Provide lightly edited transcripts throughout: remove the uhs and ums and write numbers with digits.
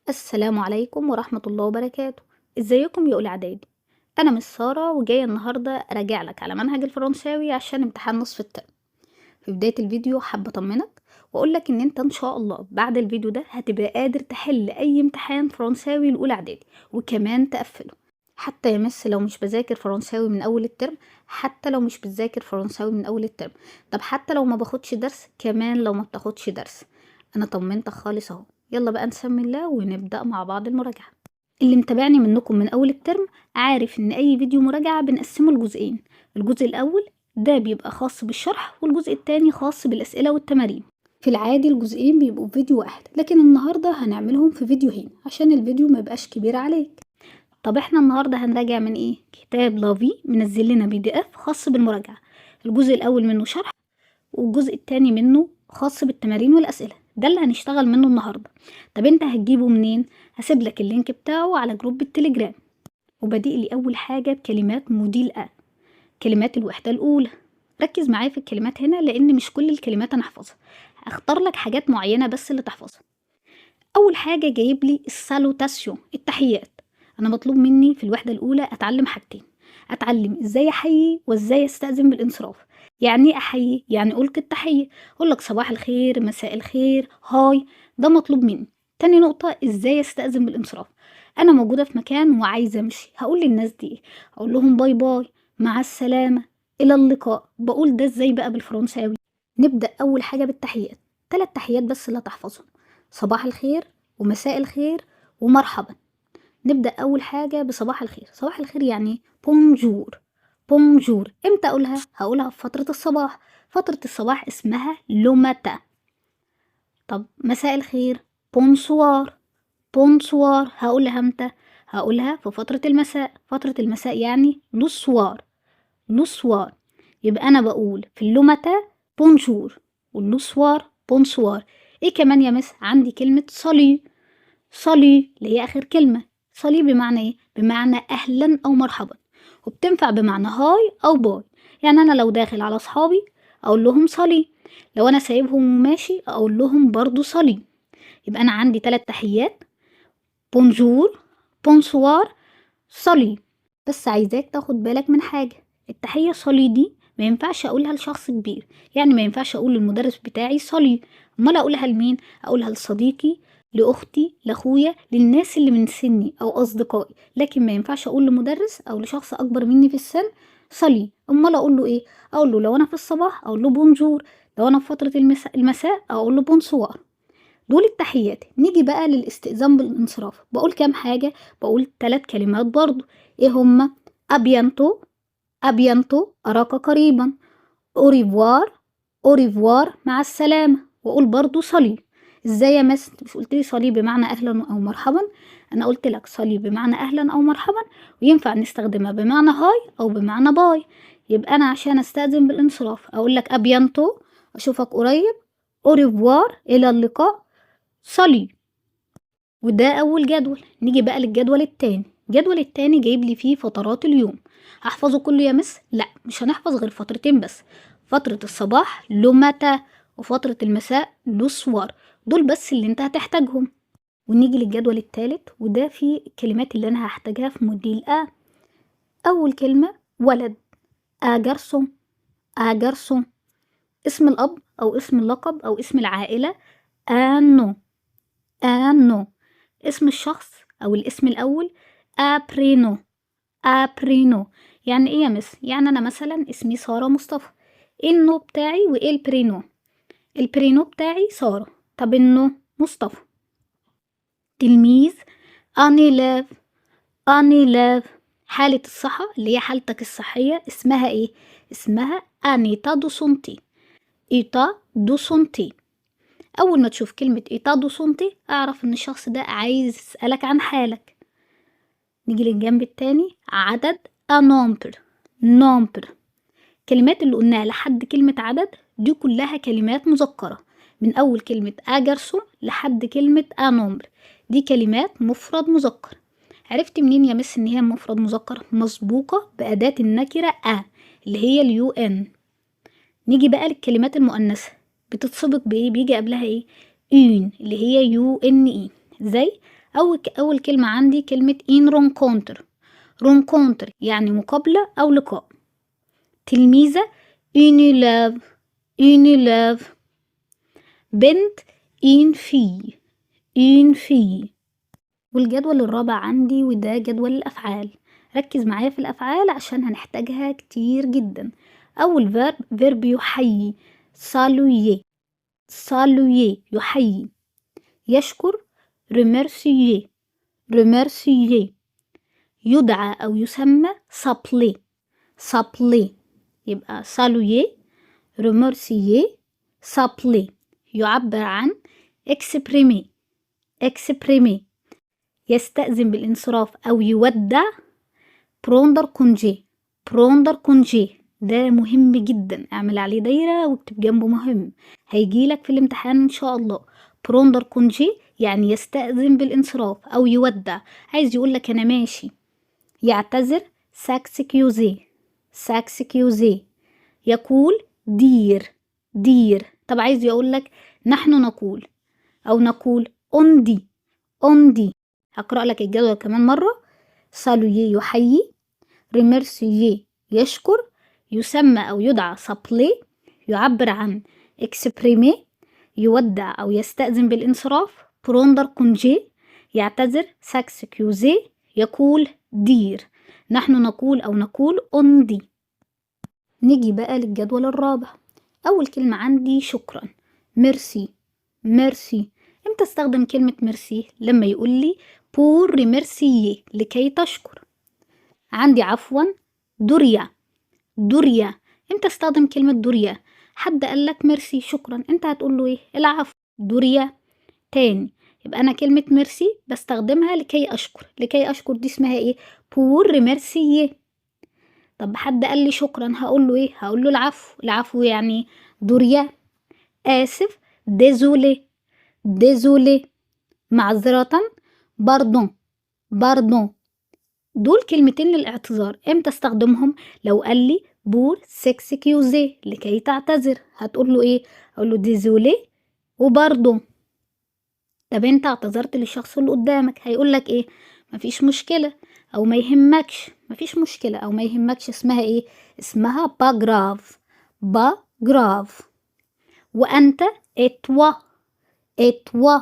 السلام عليكم ورحمة الله وبركاته. ازيكم يا أولى إعدادي؟ أنا مس سارة وجاية النهاردة أراجع لك على منهج الفرنساوي عشان امتحان نصف الترم. في بداية الفيديو حابة أطمنك وأقول لك إن أنت إن شاء الله بعد الفيديو ده هتبقى قادر تحل أي امتحان فرنساوي لأولى إعدادي وكمان تقفله. حتى يا مس لو مش بذاكر فرنساوي من أول الترم، حتى لو مش بتذاكر فرنساوي من أول الترم، طب حتى لو ما باخدش درس، كمان لو ما بتاخدش درس، أنا طمنتك خالص أهو. يلا بقى نسمي الله ونبدأ مع بعض المراجعة. اللي متابعني منكم من أول الترم عارف إن أي فيديو مراجعة بنقسمه لجزئين، الجزء الأول ده بيبقى خاص بالشرح والجزء التاني خاص بالأسئلة والتمارين. في العادي الجزئين بيبقوا في فيديو واحد، لكن النهاردة هنعملهم في فيديوهين عشان الفيديو ما يبقاش كبير عليك. طب احنا النهاردة هنراجع من ايه؟ كتاب La Vie منزل لنا PDF خاص بالمراجعة، الجزء الأول منه شرح والجزء التاني منه خاص بالتمارين والأسئلة، ده اللي هنشتغل منه النهاردة. طب انت هتجيبه منين؟ هسيب لك ال link بتاعه على group التليجرام. وبادئ لي أول حاجة بكلمات module un، كلمات الوحدة الأولى. ركز معايا في الكلمات هنا لأن مش كل الكلمات أنا أحفظها، هختار لك حاجات معينة بس اللي تحفظها. أول حاجة جايب لي ال salutations، التحيات. أنا مطلوب مني في الوحدة الأولى أتعلم حاجتين، أتعلم إزاي أحيي وإزاي أستأذن بالانصراف. يعني إيه أحيي؟ يعني ألقي التحية، أقول لك صباح الخير، مساء الخير، hi، ده مطلوب مني. تاني نقطة إزاي أستأذن بالانصراف. أنا موجودة في مكان وعايزة أمشي، هقول للناس دي إيه؟ أقول لهم bye bye، مع السلامة، إلى اللقاء. بقول ده إزاي بقى بالفرنساوي؟ نبدأ أول حاجة بالتحيات، 3 تحيات بس اللي هتحفظهم، صباح الخير ومساء الخير ومرحبا. نبدأ أول حاجة بصباح الخير. صباح الخير يعني bonjour. bonjour امتى أقولها؟ هقولها في فترة الصباح، فترة الصباح اسمها le matin. طب مساء الخير bonsoir. bonsoir هقولها امتى؟ هقولها في فترة المساء، فترة المساء يعني le soir. le soir. يبقى أنا بقول في le matin bonjour وال le soir bonsoir. ايه كمان يا مس؟ عندي كلمة salut. salut اللي هي آخر كلمة. salut بمعنى ايه؟ بمعنى أهلا أو مرحبا، وبتنفع بمعنى hi أو bye. يعني أنا لو داخل على أصحابي أقول لهم salut، لو أنا سايبهم وماشي أقول لهم برضو salut. يبقى أنا عندي 3 تحيات، bonjour، bonsoir، salut. بس عايزاك تاخد بالك من حاجة، التحية salut دي ما ينفعش أقولها لشخص كبير، يعني ما ينفعش أقول للمدرس بتاعي salut. أمال أقولها لمين؟ أقولها لصديقي، لأختي، لأخويا، للناس اللي من سني أو أصدقائي، لكن ما ينفعش أقول لمدرس أو لشخص أكبر مني في السن salut. أمال أقول له إيه؟ أقول له لو أنا في الصباح أقول له bonjour، لو أنا في فترة المساء أقول له bonsoir. دول التحيات. نيجي بقى للاستئذان بالانصراف. بقول كام حاجة؟ بقول 3 كلمات برضو. إيه هما؟ à bientôt، à bientôt أراك قريبا، au revoir، au revoir مع السلامة، وأقول برضو salut. ازاي يا مس؟ انت مش قلت لي salut بمعنى اهلا او مرحبا؟ انا قلت لك salut بمعنى اهلا او مرحبا، وينفع نستخدمها بمعنى hi او بمعنى bye. يبقى انا عشان استأذن بالانصراف اقول لك à bientôt اشوفك قريب، au revoir الى اللقاء، salut. وده اول جدول. نيجي بقى للجدول التاني. الجدول التاني جايب لي فيه فترات اليوم. هحفظه كله يا مس؟ لا، مش هنحفظ غير فترتين بس، فترة الصباح le matin وفترة المساء le soir، دول بس اللي انت هتحتاجهم. ونيجي للجدول التالت، وده فيه الكلمات اللي انا هحتاجها في module un. اول كلمة ولد، un garçon، un garçon. اسم الاب او اسم اللقب او اسم العائلة un nom، un nom. اسم الشخص او الاسم الاول un prénom، un prénom. يعني ايه يا مس؟ يعني انا مثلا اسمي سارة مصطفى، ايه ال nom بتاعي وايه ال prénom؟ ال prénom بتاعي سارة، طب ال nom مصطفى. تلميذ un élève، un élève. حالة الصحة اللي هي حالتك الصحية اسمها ايه؟ اسمها un état de santé، état de santé. اول ما تشوف كلمة état de santé اعرف ان الشخص ده عايز يسألك عن حالك. نيجي للجنب التاني، عدد un nombre، nombre. الكلمات اللي قلناها لحد كلمة عدد دي كلها كلمات مذكرة، من أول كلمة un garçon لحد كلمة un nombre، دي كلمات مفرد مذكر. عرفت منين يا مس إن هي مفرد مذكر؟ مسبوقة بأداة النكرة un اللي هي ال u n. نيجي بقى للكلمات المؤنثة، بتتسبق بإيه؟ بيجي قبلها إيه؟ une اللي هي u n e، زي أول كلمة عندي كلمة une rencontre. rencontre يعني مقابلة أو لقاء. تلميذة une élève، une élève. بنت une fille، une fille. والجدول الرابع عندي وده جدول الأفعال. ركز معايا في الأفعال عشان هنحتاجها كتير جدا. أول verbe، verbe يحيي، saluer، saluer يحيي. يشكر remercier، remercier. يدعى أو يسمى s'appeler، s'appeler. يبقى saluer، remercier، s'appeler. يعبر عن exprimer، exprimer. يستأذن بالانصراف أو يودع prendre congé، prendre congé. ده مهم جدا، اعمل عليه دايرة واكتب جنبه مهم، هيجيلك في الامتحان إن شاء الله. prendre congé يعني يستأذن بالانصراف أو يودع، عايز يقولك أنا ماشي. يعتذر s'excuser، s'excuser. يقول dire، dire. طب عايز يقولك نحن نقول أو نقول on dit، on dit. هقرأ لك الجدول كمان مرة. saluer يحيي، remercier يشكر، يسمى أو يدعى s'appeler، يعبر عن exprimer، يودع أو يستأذن بالانصراف prendre congé، يعتذر s'excuser، يقول dire، نحن نقول أو نقول on dit. نيجي بقى للجدول الرابع. أول كلمة عندي شكرا، merci، merci. امتى استخدم كلمة ميرسي؟ لما يقول لي pour remercier لكي تشكر. عندي عفوا de rien، de rien. امتى استخدم كلمة de rien؟ حد قال لك ميرسي شكرا، انت هتقول له ايه؟ العفو، de rien. تاني، يبقى انا كلمة ميرسي بستخدمها لكي اشكر. لكي اشكر دي اسمها ايه؟ pour remercier. طب حد قال لي شكرا هقول له ايه؟ هقول له العفو. العفو يعني de rien. اسف désolé، désolé. معذرة pardon، pardon. دول كلمتين للاعتذار. امتى استخدمهم؟ لو قال لي pour s'excuser لكي تعتذر، هتقول له ايه؟ اقول له désolé و pardon. طب انت اعتذرت للشخص اللي قدامك، هيقول لك ايه؟ مفيش مشكلة او ما يهمكش. مفيش مشكلة او ما يهمكش اسمها ايه؟ اسمها pas grave، pas grave. وانت et toi، et toi.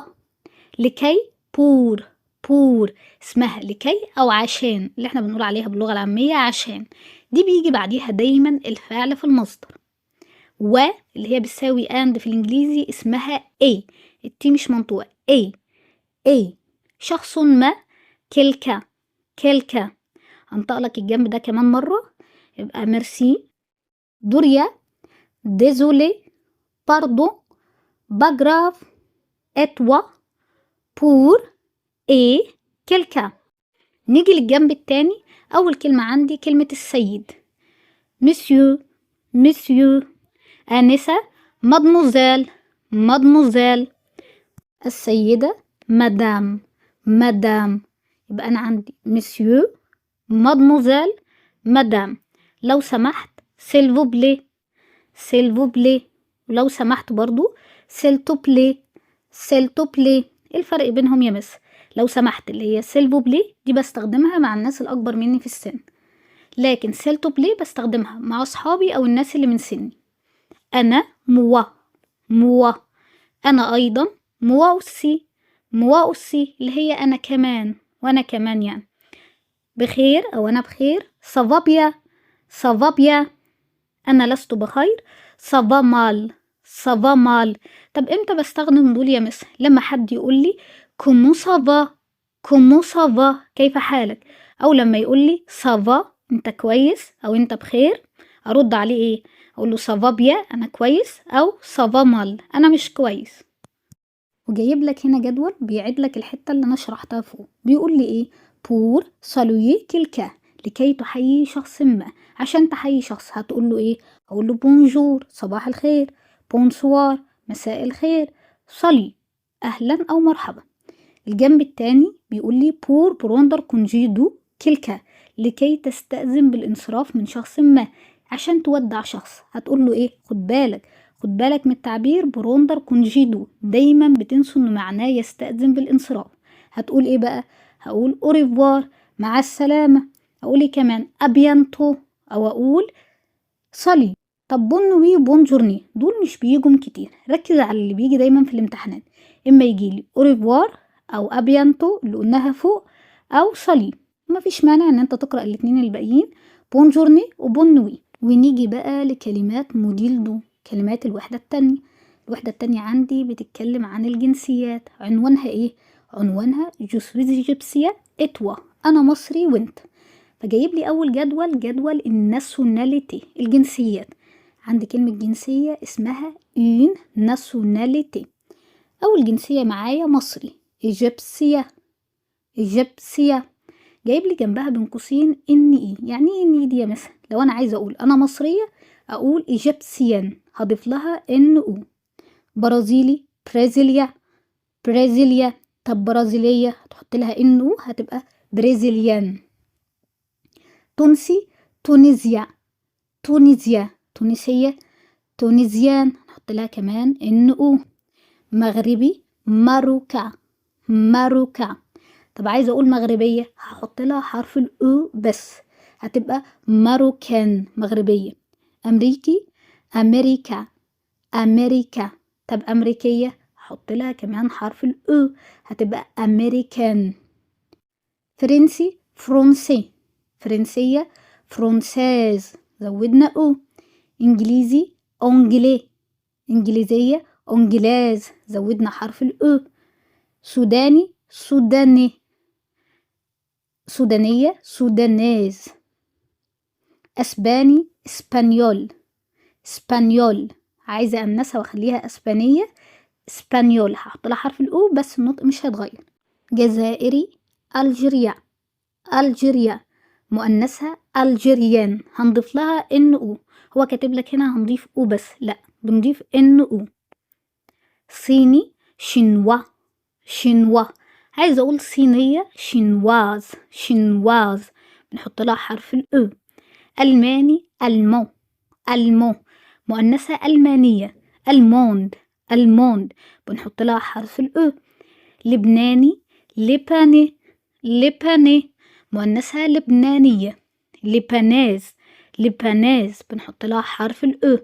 لكي pour، pour اسمها لكي او عشان، اللي احنا بنقول عليها باللغة العامية عشان. دي بيجي بعديها دايما الفعل في المصدر. و اللي هي بتساوي and في الانجليزي اسمها et، ال t مش منطوقة، et، et. شخص ما quelqu'un، quelqu'un. هنطق لك الجنب ده كمان مرة. يبقى merci، de rien، désolé، pardon، pas grave، et toi، pour، et، quelqu'un. نيجي للجنب التاني. أول كلمة عندي كلمة السيد monsieur، monsieur. آنسة mademoiselle، mademoiselle. السيدة madame، madame. يبقى أنا عندي monsieur، mademoiselle، madame. لو سمحت s'il vous plaît، s'il vous plaît. ولو سمحت برضو s'il te plaît، s'il te plaît. ايه الفرق بينهم يا مس؟ لو سمحت اللي هي s'il vous plaît دي بستخدمها مع الناس الأكبر مني في السن، لكن s'il te plaît بستخدمها مع أصحابي أو الناس اللي من سني. أنا moi، moi. أنا أيضا moi aussi، moi aussi اللي هي أنا كمان، وأنا كمان يعني. بخير أو أنا بخير ça va bien، ça va bien. أنا لست بخير ça va mal، ça va mal. طب امتى بستخدم دول يا مس؟ لما حد يقول لي comment ça va، comment ça va كيف حالك، أو لما يقول لي ça va انت كويس أو انت بخير، أرد عليه ايه؟ أقول له ça va bien أنا كويس، أو ça va mal أنا مش كويس. وجايب لك هنا جدول بيعيد لك الحتة اللي أنا شرحتها فوق. بيقول لي ايه؟ pour saluer quelqu'un لكي تحيي شخص ما. عشان تحيي شخص هتقول له ايه؟ اقول له bonjour صباح الخير، bonsoir مساء الخير، salut اهلا او مرحبا. الجنب التاني بيقول لي pour prendre congé de quelqu'un لكي تستأذن بالانصراف من شخص ما. عشان تودع شخص هتقول له ايه؟ خد بالك، خد بالك من التعبير prendre congé de، دايما بتنسوا انه معناه يستأذن بالانصراف. هتقول ايه بقى؟ هقول au revoir، مع السلامة. اقول ايه كمان؟ à bientôt، او اقول salut. طب bonne nuit و bonne journée دول مش بيجوا كتير، ركز على اللي بيجي دايما في الامتحانات، اما يجيلي au revoir او à bientôt اللي قلناها فوق او salut. مفيش مانع ان انت تقرأ الاتنين الباقيين bonne journée و bonne nuit. ونيجي بقى لكلمات module deux، كلمات الوحدة التانية. الوحدة التانية عندي بتتكلم عن الجنسيات. عنوانها ايه؟ عنوانها je suis égyptien et toi، انا مصري وانت. فجايب لي اول جدول، جدول ال nationalités، الجنسيات. عندي كلمة جنسية اسمها une nationalité. اول جنسية معايا مصري، égyptien، égyptien. جايب لي جنبها بين قوسين n e. يعني ايه n e دي يا مثلا؟ لو انا عايزه اقول انا مصريه اقول égyptienne، هضيف لها n e. برازيلي brésilien، brésilien. طب برازيليه هتحط لها n e هتبقى brésilienne. تونسي tunisien، tunisien. تونسيه tunisienne، نحط لها كمان n e. مغربي marocain، marocain. طب عايزه اقول مغربيه هحط لها حرف ال e بس، هتبقى marocaine، مغربيه. امريكي américain، américain. طب امريكيه هحط لها كمان حرف ال e، هتبقى américaine. فرنسي français، فرنسيه française، زودنا e. انجليزي anglais، انجليزيه anglaise، زودنا حرف ال e. سوداني soudanais، سودانية soudanaise. أسباني espagnol، espagnol. عايزة أنسها وأخليها أسبانية espagnole، هحط لها حرف ال e بس النطق مش هيتغير. جزائري algérien، algérien. مؤنثها algérienne، هنضيف لها n e. هو كاتب لك هنا هنضيف e بس، لا بنضيف n e. صيني chinois، chinois. عايزة اقول صينية chinoise، chinoise، بنحط لها حرف ال e. الماني allemand، allemand. مؤنثة المانية allemande، allemande، بنحط لها حرف ال e. لبناني libanais، libanais. مؤنثها لبنانية libanaise، libanaise، بنحط لها حرف ال e.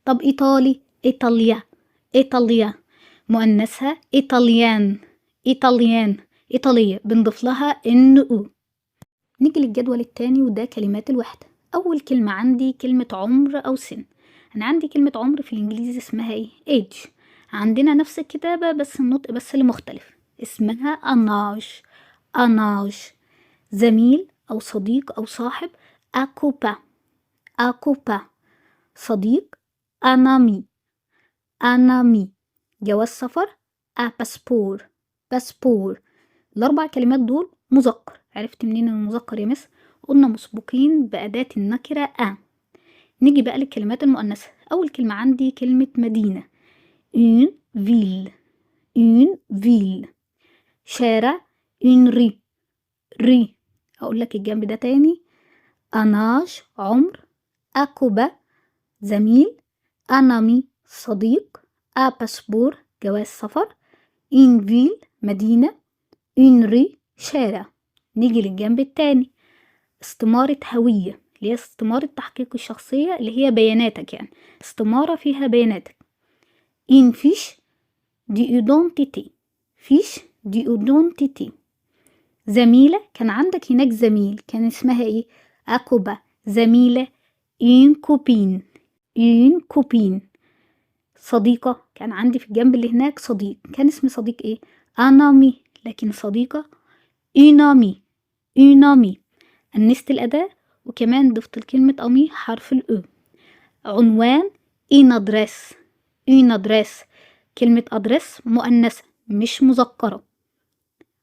طب ايطالي italien، italien. مؤنثها italienne، italienne، ايطالية، بنضيف لها n e. نيجي للجدول التاني وده كلمات الوحدة. اول كلمة عندي كلمة عمر او سن. انا عندي كلمة عمر في الانجليزي اسمها ايه؟ age. عندنا نفس الكتابة بس النطق بس اللي مختلف، اسمها un âge، un âge. زميل او صديق او صاحب un copain، un copain. صديق un ami، un ami. جواز سفر un passeport، passeport. الاربع كلمات دول مذكر. عرفت منين انه مذكر يا مس؟ قلنا مسبوقين بأداة النكرة un. نيجي بقى للكلمات المؤنثة. أول كلمة عندي كلمة مدينة une ville، une ville. شارع une rue، rue. أقول لك الجنب ده تاني، un âge عمر، un copain زميل، un ami صديق، un passeport جواز سفر، une ville مدينة، une rue شارع. نيجي للجنب التاني، استمارة هوية اللي هي استمارة تحقيق الشخصية اللي هي بياناتك، يعني استمارة فيها بياناتك. une fiche d'identité، fiche d'identité. زميلة، كان عندك هناك زميل كان اسمها ايه؟ un copain. زميلة une copine، une copine. صديقة، كان عندي في الجنب اللي هناك صديق، كان اسم صديق ايه؟ un ami. لكن صديقة une amie، une amie. أنست الأداة وكمان ضفت لكلمة amie حرف ال e. عنوان une adresse، une adresse. كلمة adresse مؤنثة مش مذكرة.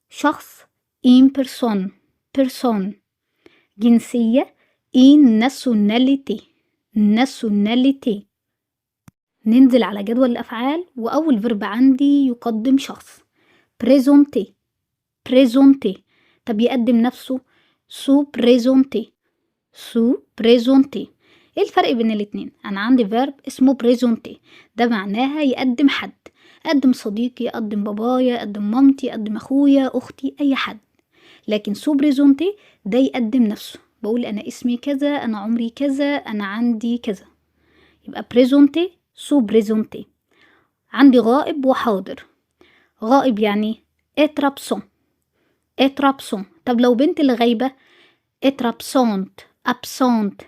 شخص une personne، personne. جنسية une nationalité، nationalité. ننزل على جدول الأفعال، وأول verbe عندي يقدم شخص présenter، présenter. طب يقدم نفسه se présenter، se présenter. ايه الفرق بين الاتنين؟ انا عندي verbe اسمه présenter، ده معناها يقدم حد. أقدم صديقي، أقدم بابايا، أقدم مامتي، أقدم أخويا، أختي، أي حد. لكن se présenter ده يقدم نفسه، بقول أنا اسمي كذا، أنا عمري كذا، أنا عندي كذا. يبقى présenter، se présenter. عندي غائب وحاضر. غائب يعني être absent، être absent. طب لو بنت اللي غايبة être absente، absente.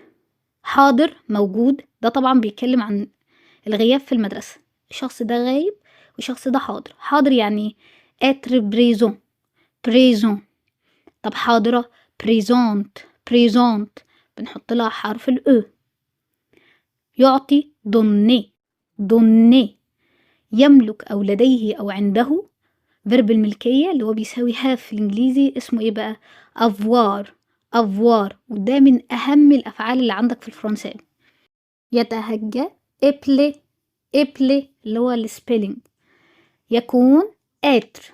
حاضر موجود، ده طبعا بيتكلم عن الغياب في المدرسة، الشخص ده غايب والشخص ده حاضر. حاضر يعني être présent، présent. طب حاضرة présente، présente، بنحط لها حرف ال e. يعطي donner، donner. يملك أو لديه أو عنده، verbe الملكية اللي هو بيساوي have في الإنجليزي، اسمه إيه بقى؟ avoir، avoir. وده من أهم الأفعال اللي عندك في الفرنساوي. يتهجى épeler، épeler اللي هو ال spelling. يكون être،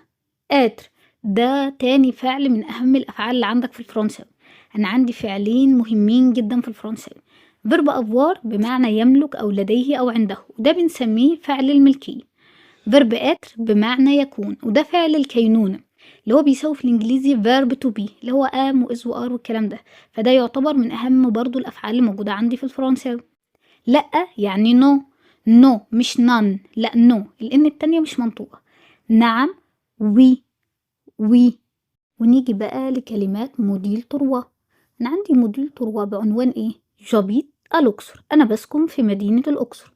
être. ده تاني فعل من أهم الأفعال اللي عندك في الفرنساوي. أنا عندي فعلين مهمين جدا في الفرنساوي. verbe avoir بمعنى يملك أو لديه أو عنده، وده بنسميه فعل الملكية. verbe être بمعنى يكون، وده فعل الكينونة اللي هو بيساوي في الإنجليزي verb to be اللي هو am و is و are والكلام ده. فده يعتبر من أهم برضو الأفعال اللي موجودة عندي في الفرنساوي. لأ يعني non، non مش non، لأ non، ال n التانية مش منطوقة. نعم oui، oui. ونيجي بقى لكلمات module 3. أنا عندي module 3 بعنوان إيه؟ j'habite à Louxor، أنا بسكن في مدينة الأقصر.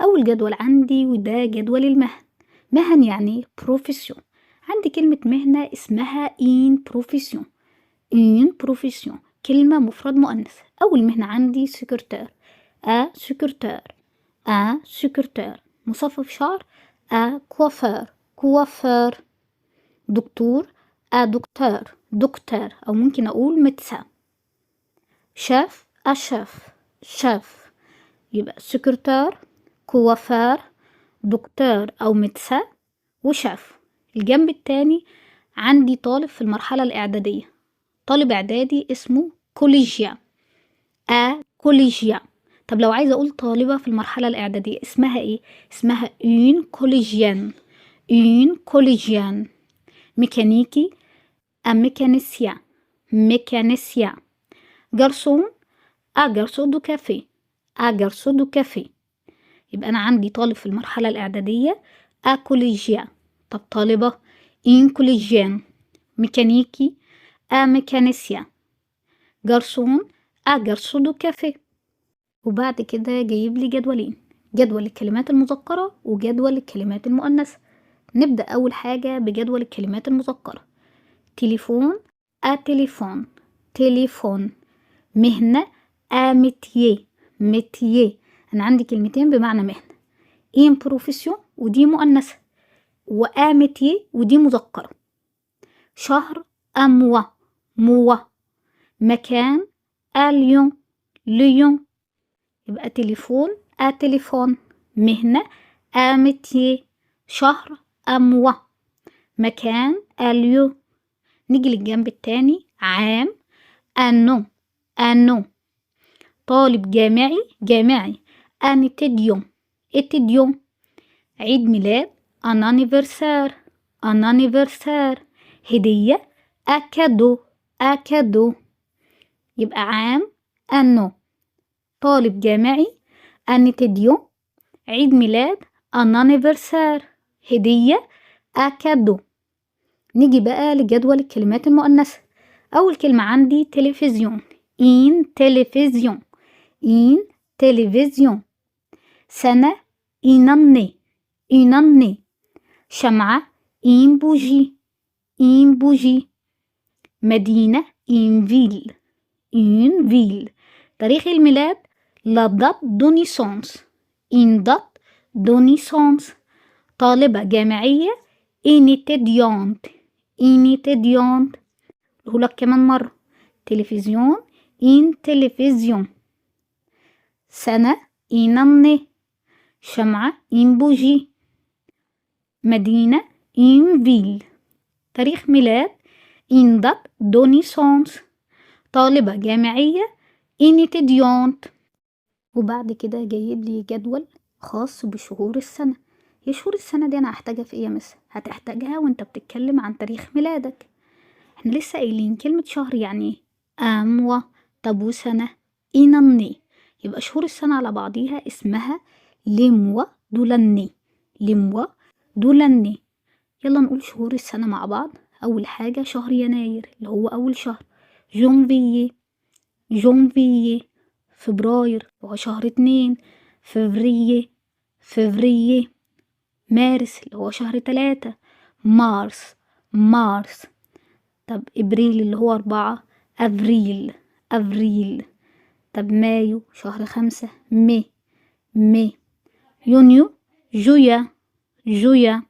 أول جدول عندي وده جدول المهن. مهن يعني professions. عندي كلمة مهنة اسمها une profession، une profession، كلمة مفرد مؤنث. أول مهنة عندي secrétaire، un secrétaire، un secrétaire. مصفف شعر un coiffeur، coiffeur. دكتور un docteur، docteur، أو ممكن أقول médecin. chef un chef، chef. يبقى secrétaire، coiffeur، docteur أو médecin و chef. الجنب التاني عندي طالب في المرحلة الإعدادية، طالب إعدادي اسمه collégien، un collégien. طب لو عايزة أقول طالبة في المرحلة الإعدادية اسمها إيه؟ اسمها une collégienne، une collégienne. ميكانيكي un mécanicien، mécanicien. garçon un garçon de café، un garçon de café. يبقى أنا عندي طالب في المرحلة الإعدادية un collégien. طب طالبة une collégienne. ميكانيكي un mécanicien. garçon un garçon de café. وبعد كده جايب لي جدولين، جدول الكلمات المذكرة وجدول الكلمات المؤنثة. نبدأ أول حاجة بجدول الكلمات المذكرة. téléphone un téléphone، téléphone. مهنة un métier، métier. أنا عندي كلمتين بمعنى مهنة، une profession ودي مؤنثة، و un métier ودي مذكرة. شهر un mois، mois. مكان à Lyon، Lyon. يبقى téléphone un téléphone، مهنة un métier، شهر un mois، مكان à Lyon. نيجي للجنب التاني، عام un an، un an. طالب جامعي، جامعي un étudiant، étudiant. عيد ميلاد un anniversaire، un anniversaire. هدية un cadeau، un cadeau. يبقى عام un an، طالب جامعي un étudiant، عيد ميلاد un anniversaire، هدية un cadeau. نيجي بقى لجدول الكلمات المؤنثة. أول كلمة عندي télévision، une télévision، une télévision. سنة une année، une année. شمعة une bougie، une bougie. مدينة une ville، une ville. تاريخ الميلاد la date de naissance، une date de naissance. طالبة جامعية une étudiante، une étudiante. لك كمان مرة، télévision une télévision، سنة une année، شمعة une bougie، مدينة une ville، تاريخ ميلاد une date de naissance، طالبة جامعية une étudiante. وبعد كده جايب لي جدول خاص بشهور السنة. هي شهور السنة دي أنا هحتاجها في إيه يا مس؟ هتحتاجها وأنت بتتكلم عن تاريخ ميلادك. احنا لسه قايلين كلمة شهر يعني إيه؟ un mois. طب وسنة؟ une année. يبقى شهور السنة على بعضيها اسمها les mois de l'année، les mois de l'année. يلا نقول شهور السنة مع بعض. أول حاجة شهر يناير اللي هو أول شهر، janvier، janvier. فبراير اللي هو شهر 2، février، février. مارس اللي هو شهر 3، mars، mars. طب إبريل اللي هو 4، avril، avril. طب مايو شهر 5، mai، mai. يونيو juin، juin.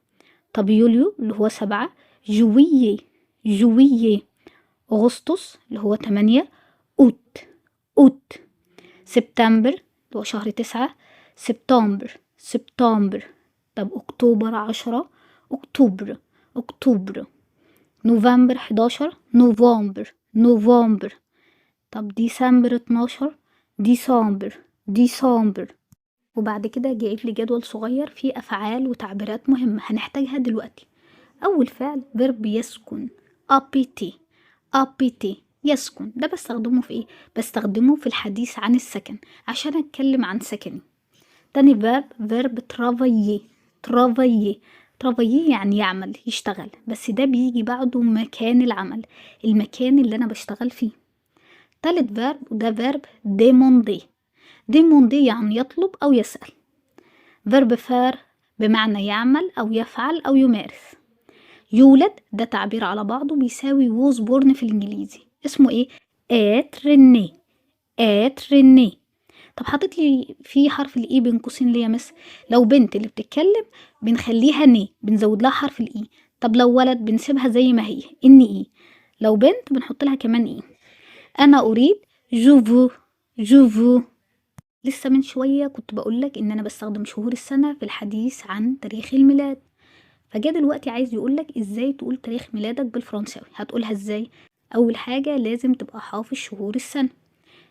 طب يوليو اللي هو 7، juillet، juillet. أغسطس اللي هو 8، août، août. سبتمبر اللي هو شهر 9، septembre، septembre. طب أكتوبر 10، octobre، octobre. نوفمبر 11، novembre، novembre. طب ديسمبر 12، décembre، décembre. وبعد كده جايب لي جدول صغير فيه أفعال وتعبيرات مهمة هنحتاجها دلوقتي. أول فعل verbe يسكن، habiter، habiter يسكن. ده بستخدمه في إيه؟ بستخدمه في الحديث عن السكن عشان أتكلم عن سكني. تاني verbe، verbe travailler، travailler. travailler يعني يعمل، يشتغل، بس ده بيجي بعده مكان العمل، المكان اللي أنا بشتغل فيه. تالت verbe وده verbe demander، demander يعني يطلب أو يسأل. verbe faire بمعنى يعمل أو يفعل أو يمارس. يولد ده تعبير على بعضه بيساوي was born في الإنجليزي، اسمه إيه؟ être né، être né. طب حاطط لي في حرف ال e بين قوسين ليه يا مس؟ لو بنت اللي بتتكلم بنخليها née، بنزود لها حرف ال e. طب لو ولد بنسيبها زي ما هي n e. لو بنت بنحط لها كمان e. انا اريد je veux، je veux. لسه من شوية كنت بقولك ان انا بستخدم شهور السنة في الحديث عن تاريخ الميلاد، فجا دلوقتي عايز يقولك ازاي تقول تاريخ ميلادك بالفرنساوي. هتقولها ازاي؟ اول حاجة لازم تبقى حافظ شهور السنة.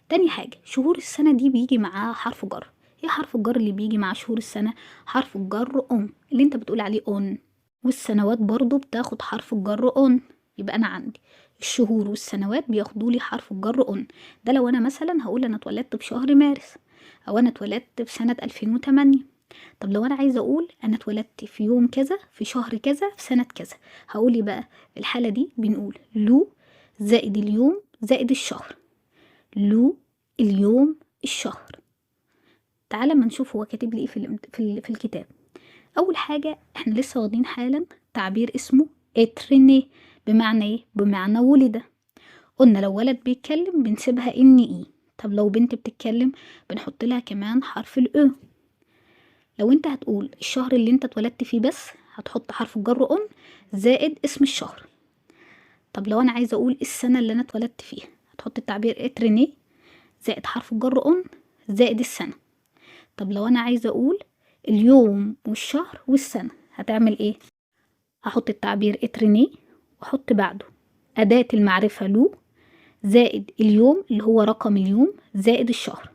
تاني حاجة شهور السنة دي بيجي معاها حرف جر. ايه حرف الجر اللي بيجي مع شهور السنة؟ حرف الجر en اللي انت بتقول عليه en. والسنوات برضو بتاخد حرف الجر en. يبقى انا عندي الشهور والسنوات بياخدوا لي حرف الجر en. ده لو انا مثلا هقول انا اتولدت في شهر مارس او انا اتولدت في سنة 2008. طب لو انا عايزة اقول انا اتولدت في يوم كذا في شهر كذا في سنة كذا، هقول ايه بقى؟ في الحالة دي بنقول le زائد اليوم زائد الشهر، le اليوم الشهر. تعالى ما نشوف هو كاتب لي ايه في الكتاب. اول حاجة احنا لسه واخدين حالا تعبير اسمه être né، بمعنى ايه؟ بمعنى ولد. قلنا لو ولد بيتكلم بنسيبها n e. طب لو بنت بتتكلم بنحط لها كمان حرف ال e. لو انت هتقول الشهر اللي انت اتولدت فيه بس هتحط حرف الجر en زائد اسم الشهر. طب لو انا عايزه اقول السنه اللي انا اتولدت فيها هتحط التعبير être né زائد حرف الجر en زائد السنه. طب لو انا عايزه اقول اليوم والشهر والسنه هتعمل ايه؟ هحط التعبير être né واحط بعده اداه المعرفه le زائد اليوم اللي هو رقم اليوم زائد الشهر.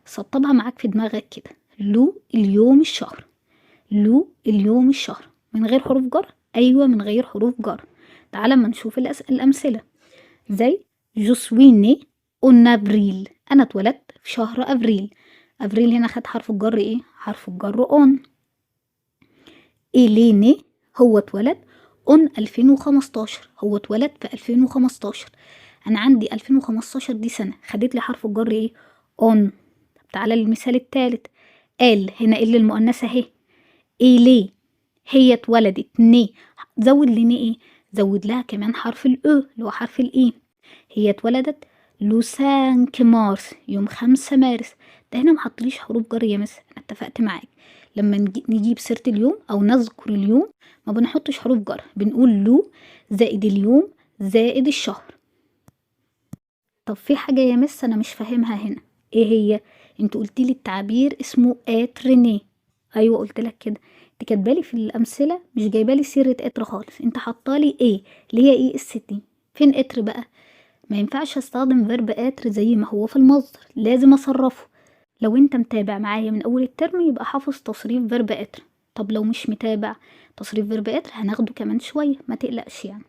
سطبها معاك في دماغك كده، le اليوم الشهر، le اليوم الشهر، من غير حروف جر. ايوه من غير حروف جر. تعالى اما نشوف الامثله زي je suis né en avril، انا اتولدت في شهر افريل. افريل هنا خد حرف الجر ايه؟ حرف الجر en. il est né هو اتولد en 2015، هو اتولد في 2015. انا عندي 2015 دي سنة، خدت لي حرف الجر ايه؟ en. طب تعالى للمثال التالت. elle هنا elle المؤنثة اهي، elle est هي اتولدت née، زود ل née ايه؟ زود لها كمان حرف ال e اللي هو حرف ال e. هي اتولدت le 5 مارس، يوم 5 مارس. ده هنا محطليش حروف جر يا مس، انا اتفقت معاك لما نجيب سيرة اليوم او نذكر اليوم ما بنحطش حروف جر، بنقول le زائد اليوم زائد الشهر. طب في حاجة يا مس انا مش فاهمها هنا، ايه هي؟ انت قلتي لي التعبير اسمه être né. ايوه قلت لك كده، انت كاتبالي في الامثله مش جايبالي سيره être خالص، انت حاطالي é اللي هي e s t. فين être بقى؟ ما ينفعش استخدم verbe être زي ما هو في المصدر، لازم اصرفه. لو انت متابع معايا من اول الترم يبقى حافظ تصريف verbe être. طب لو مش متابع تصريف verbe être هناخده كمان شوية، ما تقلقش يعني.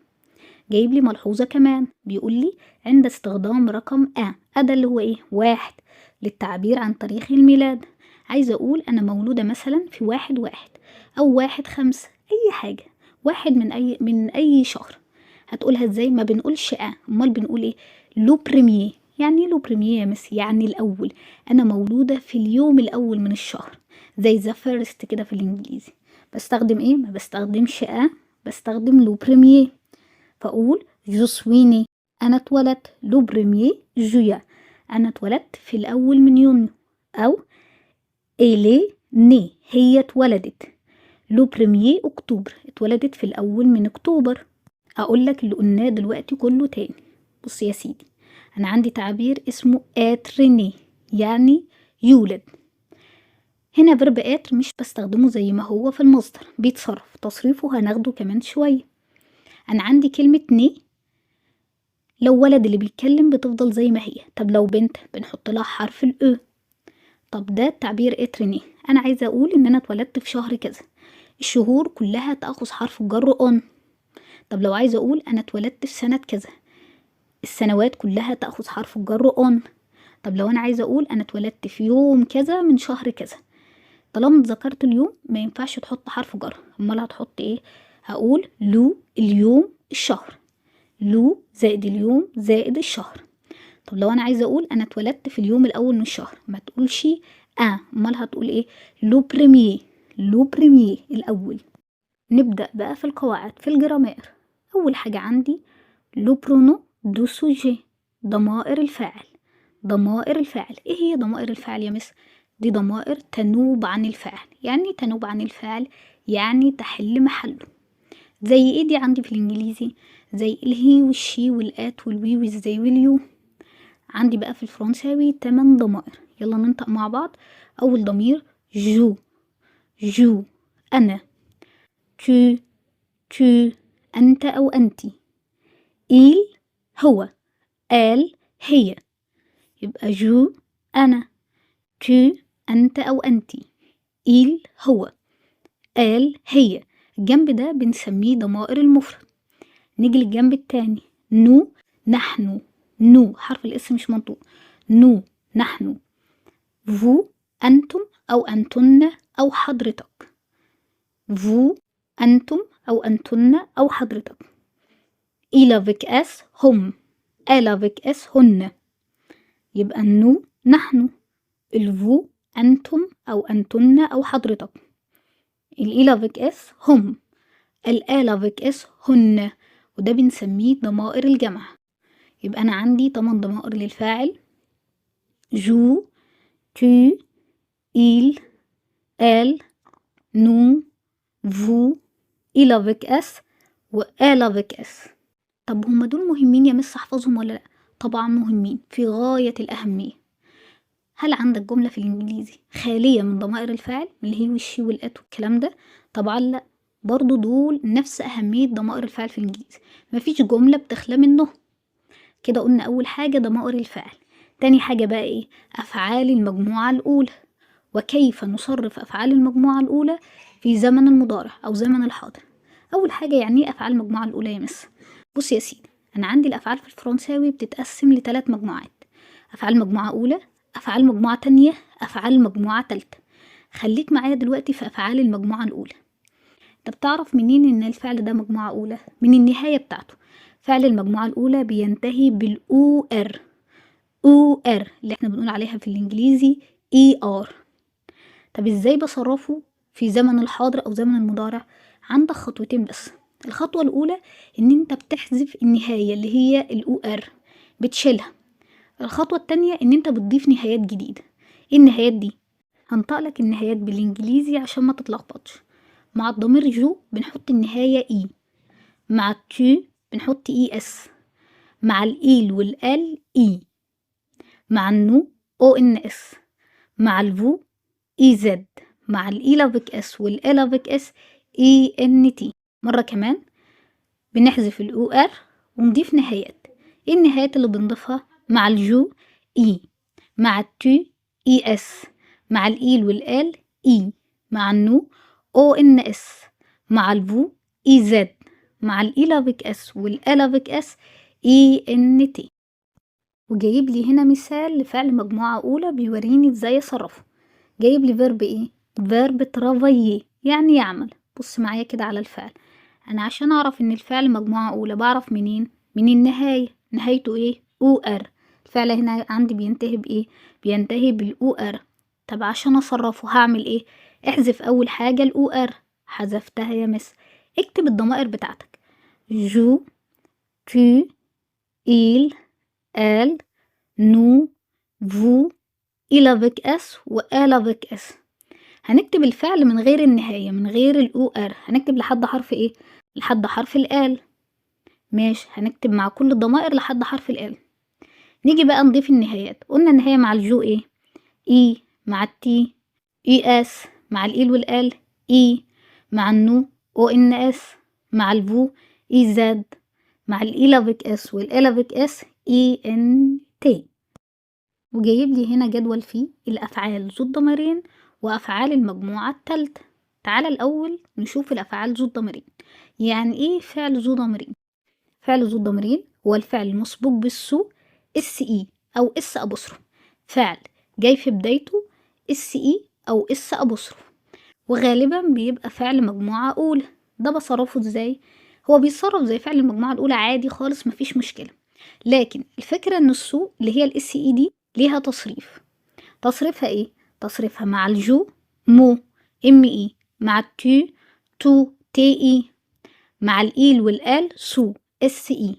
جايب لي ملحوظة كمان، بيقول لي عند استخدام رقم un، un ده اللي هو ايه؟ 1، للتعبير عن تاريخ الميلاد. عايزة اقول انا مولودة مثلا في 1/1 او 1/5، اي حاجة، 1 من اي شهر. هتقولها ازاي؟ ما بنقولش un، امال بنقول ايه؟ le premier. يعني ايه le premier يا مس؟ يعني الاول، انا مولودة في اليوم الاول من الشهر، زي the first كده في الانجليزي. بستخدم ايه؟ ما بستخدمش un، بستخدم le premier. فاقول je suis née، انا اتولدت le premier juin، انا اتولدت في الاول من يونيو. او elle est née، هي اتولدت le premier octobre، اتولدت في الاول من اكتوبر. اقول لك اللي قلناه دلوقتي كله تاني. بص يا سيدي، انا عندي تعبير اسمه être né، يعني يولد. هنا verbe être مش بستخدمه زي ما هو في المصدر، بيتصرف، تصريفه هناخده كمان شوية. انا عندي كلمة né، لو ولد اللي بيتكلم بتفضل زي ما هي، طب لو بنت بنحط لها حرف ال e. طب ده التعبير être né. انا عايزة اقول ان انا اتولدت في شهر كذا، الشهور كلها تأخذ حرف الجر en. طب لو عايزة اقول انا اتولدت في سنة كذا، السنوات كلها تأخذ حرف الجر en. طب لو انا عايزة اقول انا اتولدت في يوم كذا من شهر كذا، طالما ذكرت اليوم ما ينفعش تحط حرف جر، امال هتحط ايه؟ هقول le اليوم الشهر، le زائد اليوم زائد الشهر. طب لو انا عايزه اقول انا اتولدت في اليوم الاول من الشهر، ما تقولش امال هتقول ايه؟ le premier، le premier الاول. نبدا بقى في القواعد في ال grammaire. اول حاجه عندي les pronoms du sujet، ضمائر الفاعل. ضمائر الفاعل، ايه هي ضمائر الفاعل يا مس؟ دي ضمائر تنوب عن الفاعل. يعني تنوب عن الفاعل يعني تحل محله. زي ايه دي عندي في الانجليزي؟ زي الهي والشي والات والوي والزي واليو. عندي بقى في الفرنساوي 8 ضمائر، يلا ننطق مع بعض. اول ضمير je، je انا، tu، tu انت او انتي، il هو، elle هي. يبقى je انا، tu انت او انتي، il هو، elle هي. الجنب ده بنسميه ضمائر المفرد. نيجي للجنب التاني، nous نحن، nous حرف ال s مش منطوق، nous نحن، vous انتم او انتن او حضرتك، vous انتم او انتن او حضرتك، ils avec s هم، elles avec s هن. يبقى ال nous نحن، ال vous انتم او انتن او حضرتك، ال ils avec s هم، ال elles avec s هن، وده بنسميه ضمائر الجمع. يبقى أنا عندي 8 ضمائر للفاعل: je، tu، il، elle، nous، vous، ils avec s و elles avec s. طب هما دول مهمين يا مس احفظهم ولا لأ؟ طبعا مهمين في غاية الأهمية. هل عندك جملة في الإنجليزي خالية من ضمائر الفاعل، من ال he وال she وال it والكلام ده؟ طبعا لأ، برضو دول نفس أهمية ضمائر الفاعل في الإنجليزي، مفيش جملة بتخلى منهم. كده قلنا أول حاجة ضمائر الفاعل. تاني حاجة بقى إيه؟ أفعال المجموعة الأولى، وكيف نصرف أفعال المجموعة الأولى في زمن المضارع أو زمن الحاضر. أول حاجة يعني إيه أفعال المجموعة الأولى يا مس؟ بص يا سيدي، أنا عندي الأفعال في الفرنساوي بتتقسم لثلاث مجموعات: أفعال مجموعة أولى، أفعال مجموعة تانية، أفعال مجموعة تالتة. خليك معايا دلوقتي في أفعال المجموعة الأولى. انت بتعرف منين ان الفعل ده مجموعة أولى؟ من النهاية بتاعته. فعل المجموعة الأولى بينتهي بال e r، e r اللي احنا بنقول عليها في الإنجليزي e r. طب ازاي بصرفه في زمن الحاضر أو زمن المضارع؟ عندك خطوتين بس. الخطوة الأولى إن انت بتحذف النهاية اللي هي ال e r، بتشيلها. الخطوة التانية إن انت بتضيف نهايات جديدة. ايه النهايات دي؟ هنطق لك النهايات بالإنجليزي عشان ما تتلخبطش. مع الضمير je بنحط النهاية e، مع ال tu بنحط e s، مع ال il وال elle i، مع ال nous o n s، مع ال vous e z، مع ال ils avec s وال elles avec s e n t. مرة كمان بنحذف ال e r ونضيف نهايات. ايه النهايات اللي بنضيفها؟ مع ال je i، مع ال tu e s، مع ال il وال elle i، مع ال nous o n s، مع ال vous i z، مع ال il avec s وال elle avec s e n t. وجايب لي هنا مثال لفعل مجموعة أولى بيوريني ازاي اصرفه. جايب لي verbe ايه؟ verbe travailler يعني يعمل. بص معايا كده على الفعل، انا عشان اعرف ان الفعل مجموعة اولى بعرف منين؟ من النهاية. نهايته ايه؟ e r. الفعل هنا عندي بينتهي بايه؟ بينتهي بال e r. طب عشان اصرفه هعمل ايه؟ احذف اول حاجة ال e r، حذفتها يا مس. اكتب الضمائر بتاعتك je، tu، il، elle، nous، vous، il avec s و elle avec s. هنكتب الفعل من غير النهاية، من غير ال e r. هنكتب لحد حرف ايه؟ لحد حرف ال l. ماشي، هنكتب مع كل الضمائر لحد حرف ال l. نيجي بقى نضيف النهايات. قلنا النهاية مع ال je ايه؟ i، مع ال tu u s، مع ال il وال elle i، مع ال nous o n s، مع ال vous i z، مع ال il avec s وال elle avec s e n t. وجايب لي هنا جدول فيه الأفعال ذو الضميرين وأفعال المجموعة التالتة. تعالى الأول نشوف الأفعال ذو الضميرين. يعني إيه فعل ذو ضميرين؟ فعل ذو الضميرين هو الفعل المسبوق بال se s e أو s apostrophe، فعل جاي في بدايته s e أو s apostrophe، وغالبا بيبقى فعل مجموعة أولى. ده بصرفه ازاي؟ هو بيتصرف زي فعل المجموعة الأولى عادي خالص، مفيش مشكلة. لكن الفكرة ان ال se اللي هي ال s e دي ليها تصريف. تصريفها ايه؟ تصريفها مع ال je me m e، مع ال tu te t e، مع ال il وال elle se s e،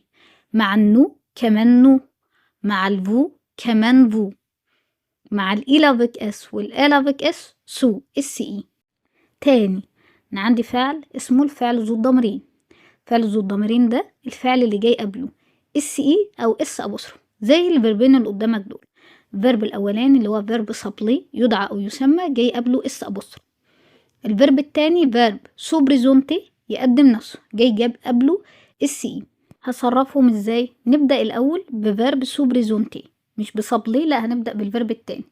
مع ال nous كمان nous، مع ال vous كمان vous، مع ال il avec s وال elle avec s se s e. تاني، انا عندي فعل اسمه الفعل ذو الضميرين. فعل ذو الضميرين ده الفعل اللي جاي قبله s e او s apostrophe، زي ال verbe ين اللي قدامك دول. ال verbe الاولاني اللي هو verbe s'appeler يدعى او يسمى، جاي قبله s apostrophe. ال verbe التاني verbe se présenter يقدم نفسه، جاي جاب قبله s e. هصرفهم ازاي؟ نبدأ الاول ب verbe se présenter، مش ب s'appeler، لا هنبدأ بال verbe التاني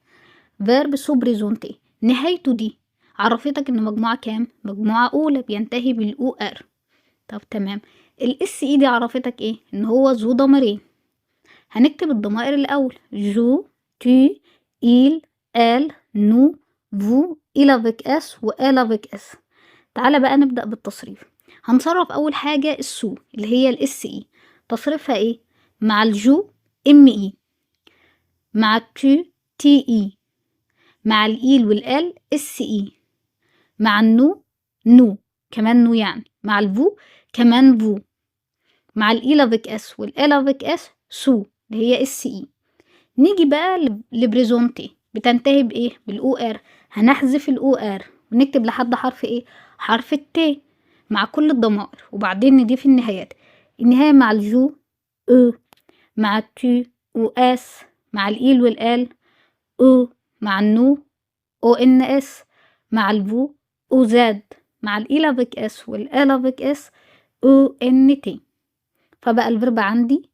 verbe se présenter. نهايته دي عرفتك ان مجموعة كام؟ مجموعة اولى، بينتهي بال e r. طب تمام. ال s e دي عرفتك ايه؟ ان هو ذو ضميرين. هنكتب الضمائر الاول je، tu، il، elle، nous، vous، il avec s و elle avec s. تعالى بقى نبدأ بالتصريف. هنصرف اول حاجة ال se اللي هي ال s e. تصريفها ايه؟ مع ال je m e، مع ال tu t e، مع ال il وال elle s e، مع ال nous nous كمان nous يعني، مع ال vous كمان vous، مع ال il avec s وال elle avec s se اللي هي s e. نيجي بقى ل présenter، بتنتهي بايه؟ بال e r. هنحذف ال e r ونكتب لحد حرف ايه؟ حرف ال t مع كل الضمائر، وبعدين نضيف النهايات. النهاية مع ال je e، مع ال tu u s، مع ال il وال elle e، مع ال nous o n s، مع ال vous u z، مع ال il avec s وال elle avec s e n t. فبقى ال verbe عندي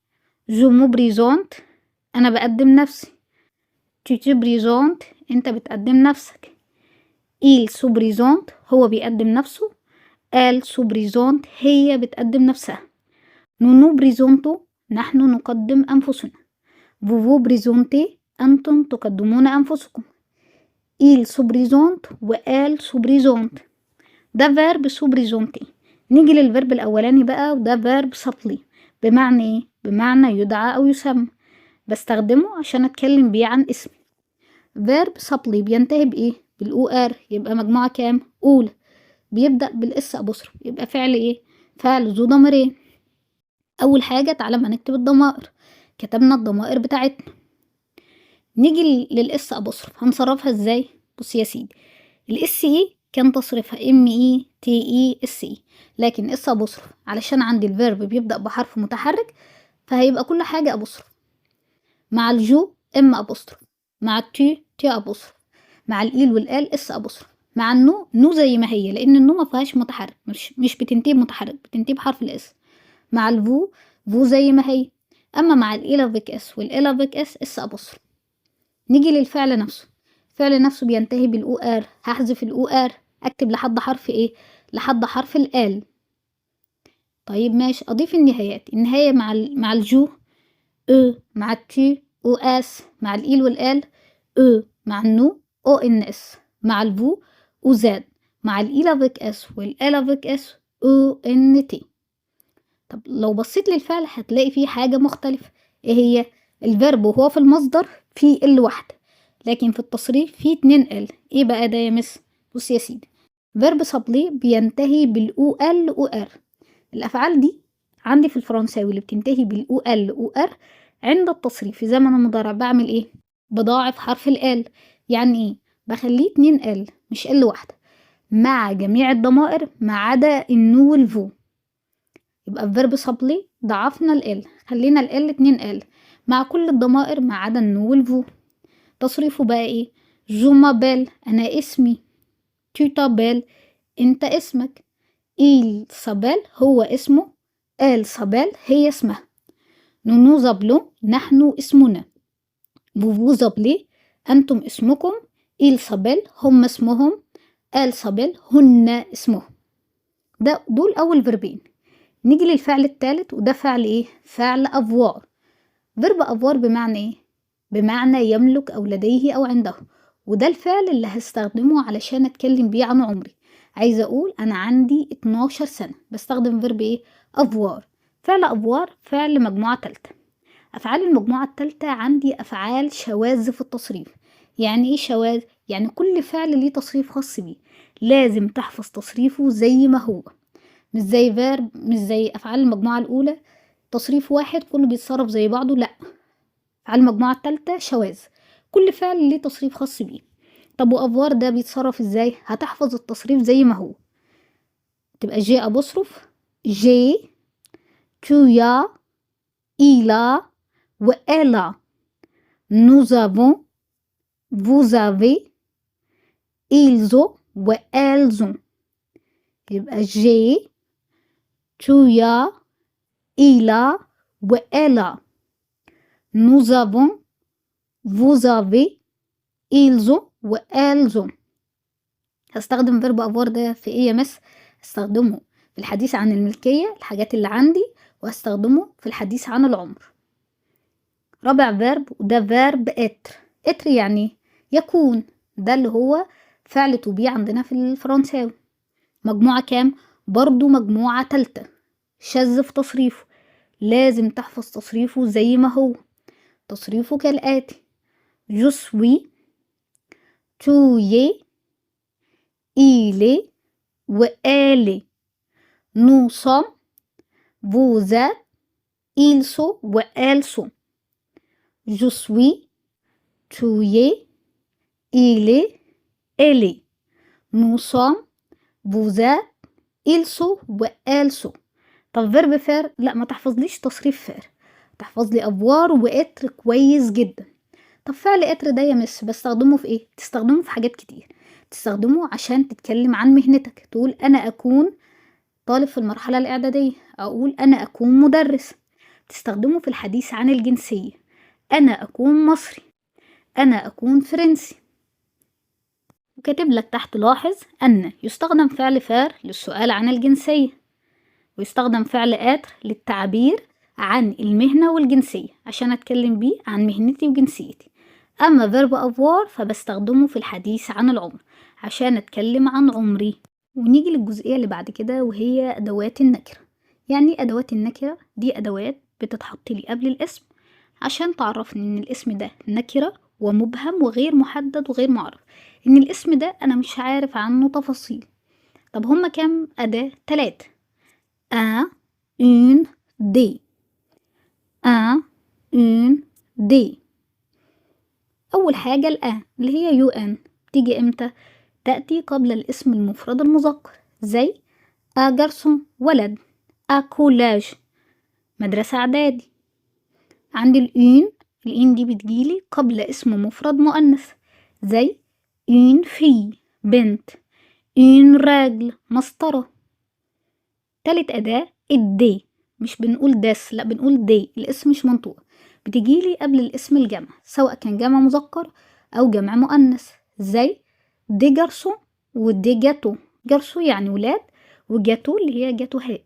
je me présente انا بقدم نفسي، tu te présentes انت بتقدم نفسك، il se présente هو بيقدم نفسه، elle se présente هي بتقدم نفسها، nous nous présentons نحن نقدم أنفسنا، vous vous présentez أنتم تقدمون أنفسكم، ils se présentent و elles se présentent. ده verbe se présenter. نيجي لل verbe الأولاني بقى، وده verbe s'appeler. بمعنى ايه؟ بمعنى يدعى أو يسمى، بستخدمه عشان أتكلم بيه عن اسمي. verbe s'appeler بينتهي بإيه؟ بال e r، يبقى مجموعة كام؟ أولى. بيبدأ بال s apostrophe، يبقى فعل إيه؟ فعل ذو ضميرين. أول حاجة تعالى ما نكتب الضمائر. كتبنا الضمائر بتاعتنا. نيجي لل s apostrophe، هنصرفها ازاي؟ بص يا سيدي، ال s e كان تصريفها m e t e s e، لكن s apostrophe علشان عندي ال verbe بيبدأ بحرف متحرك فهيبقى كل حاجة apostrophe. مع ال je m apostrophe، مع ال tu t apostrophe، مع ال il وال elle s apostrophe، مع ال nous nous زي ما هي لان ال nous ما فيهاش متحرك، مش بتنتهي بمتحرك، بتنتهي بحرف ال s. مع ال vous vous زي ما هي. اما مع ال il avec s وال elle avec s s apostrophe. نيجي للفعل نفسه. الفعل نفسه بينتهي بال e r، هحذف ال e r. أكتب لحد حرف إيه؟ لحد حرف ال L. طيب ماشي، أضيف النهايات. النهاية مع ال je E، مع ال tu O S، مع ال il وال elle E، مع ال nous O N S، مع ال vous O Z، مع ال ils avec S وال elles avec S E N T. طب لو بصيت للفعل هتلاقي فيه حاجة مختلفة، ايه هي؟ ال verbe وهو في المصدر فيه L واحدة، لكن في التصريف فيه 2 L. ايه بقى ده يا مس؟ بص يا سيدي، verbe s'appeler بينتهي بال O L O R. الافعال دي عندي في الفرنساوي اللي بتنتهي بال O L O R عند التصريف في زمن المضارع بعمل ايه؟ بضاعف حرف ال L. يعني ايه؟ بخليه 2 L مش L واحدة، مع جميع الضمائر ما عدا ال nous وال vous. يبقى في verbe s'appeler ضعفنا ال L، خلينا ال L 2 L مع كل الضمائر ما عدا ال nous وال vous. تصريفه بقى ايه؟ je m'appelle انا اسمي، tu t'appelles انت اسمك، il s'appelle هو اسمه، elle s'appelle هي اسمها، nous nous appelons نحن اسمنا، vous vous appelez انتم اسمكم، ils s'appellent هم اسمهم، elles s'appellent هن اسمهم. ده دول اول verbe ين. نيجي للفعل الثالث، وده فعل ايه؟ فعل avoir. verbe avoir بمعنى ايه؟ بمعنى يملك او لديه او عنده، وده الفعل اللي هستخدمه علشان اتكلم بيه عن عمري. عايزه اقول انا عندي 12 سنه، بستخدم verbe ايه؟ avoir. فعل avoir فعل مجموعه ثالثه. افعال المجموعه الثالثه عندي افعال شواذ في التصريف. يعني ايه شواذ؟ يعني كل فعل ليه تصريف خاص بيه، لازم تحفظ تصريفه زي ما هو، مش زي verbe، مش زي افعال المجموعه الاولى تصريف واحد كله بيتصرف زي بعضه. لا، افعال المجموعه الثالثه شواذ، كل فعل ليه تصريف خاص بيه. طب و avoir ده بيتصرف ازاي؟ هتحفظ التصريف زي ما هو، تبقى J apostrophe j'ai، tu as، il a و elle a، nous avons، vous avez، ils ont و elles ont. يبقى j'ai، tu as، il a و elle a، nous avons، vous avez، ils ont و elles ont. هستخدم verbe avoir ده في ايه يا مس؟ هستخدمه في الحديث عن الملكية، الحاجات اللي عندي، وهستخدمه في الحديث عن العمر. رابع verbe وده verbe être. être يعني يكون، ده اللي هو فعل to be عندنا في الفرنساوي. مجموعة كام؟ برضو مجموعة تالتة، شاذ في تصريفه، لازم تحفظ تصريفه زي ما هو. تصريفه كالآتي: je suis، tu es، il est و elle est، nous sommes، vous êtes، ils sont و elles sont. je suis، tu es، il est، elle est، nous sommes، vous êtes، ils sont و elles sont. طب verbe faire؟ لا، ما تحفظليش تصريف faire، تحفظ لي avoir و être كويس جدا. طب فعل être ده يا مس بستخدمه في ايه؟ تستخدمه في حاجات كتير. تستخدمه عشان تتكلم عن مهنتك، تقول انا اكون طالب في المرحلة الاعدادية، اقول انا اكون مدرس. تستخدمه في الحديث عن الجنسية، انا اكون مصري، انا اكون فرنسي. وكاتب لك تحت: لاحظ ان يستخدم فعل faire للسؤال عن الجنسية، ويستخدم فعل être للتعبير عن المهنة والجنسية عشان اتكلم بيه عن مهنتي وجنسيتي. اما verbe avoir فبستخدمه في الحديث عن العمر عشان اتكلم عن عمري. ونيجي للجزئية اللي بعد كده وهي ادوات النكرة. يعني ادوات النكرة دي ادوات بتتحط لي قبل الاسم عشان تعرفني ان الاسم ده نكرة ومبهم وغير محدد وغير معرف، ان الاسم ده انا مش عارف عنه تفاصيل. طب هما كام اداة؟ 3: un، une، des. un، une، des. أول حاجة ال un اللي هي U N، تيجي إمتى؟ تأتي قبل الاسم المفرد المذكر، زي un garçon ولد، un collège مدرسة إعدادي. عندي ال une، ال une دي بتجيلي قبل اسم مفرد مؤنث، زي une fille بنت، une règle مسطرة. تالت أداة ال des، مش بنقول des، لا بنقول des، ال S مش منطوق، بتجيلي قبل الاسم الجمع سواء كان جمع مذكر أو جمع مؤنث، زي des garçons و des gâteaux. garçons يعني ولاد، وجاتو اللي هي جاتوهات.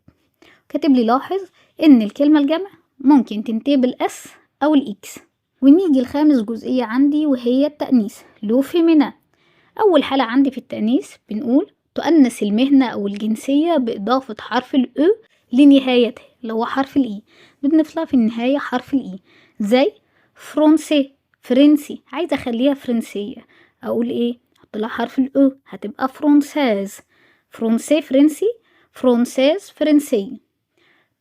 كاتب لي لاحظ ان الكلمة الجمع ممكن تنتهي بال s او ال x. ونيجي لخامس جزئية عندي وهي التأنيث le féminin. اول حالة عندي في التأنيث بنقول تؤنث المهنة او الجنسية بإضافة حرف ال e لنهايتها اللي هو حرف ال e، بنضيف لها في النهاية حرف ال e، زي français فرنسي، عايزة اخليها فرنسية اقول ايه؟ احط لها حرف ال e هتبقى française. français فرنسي، française فرنسية.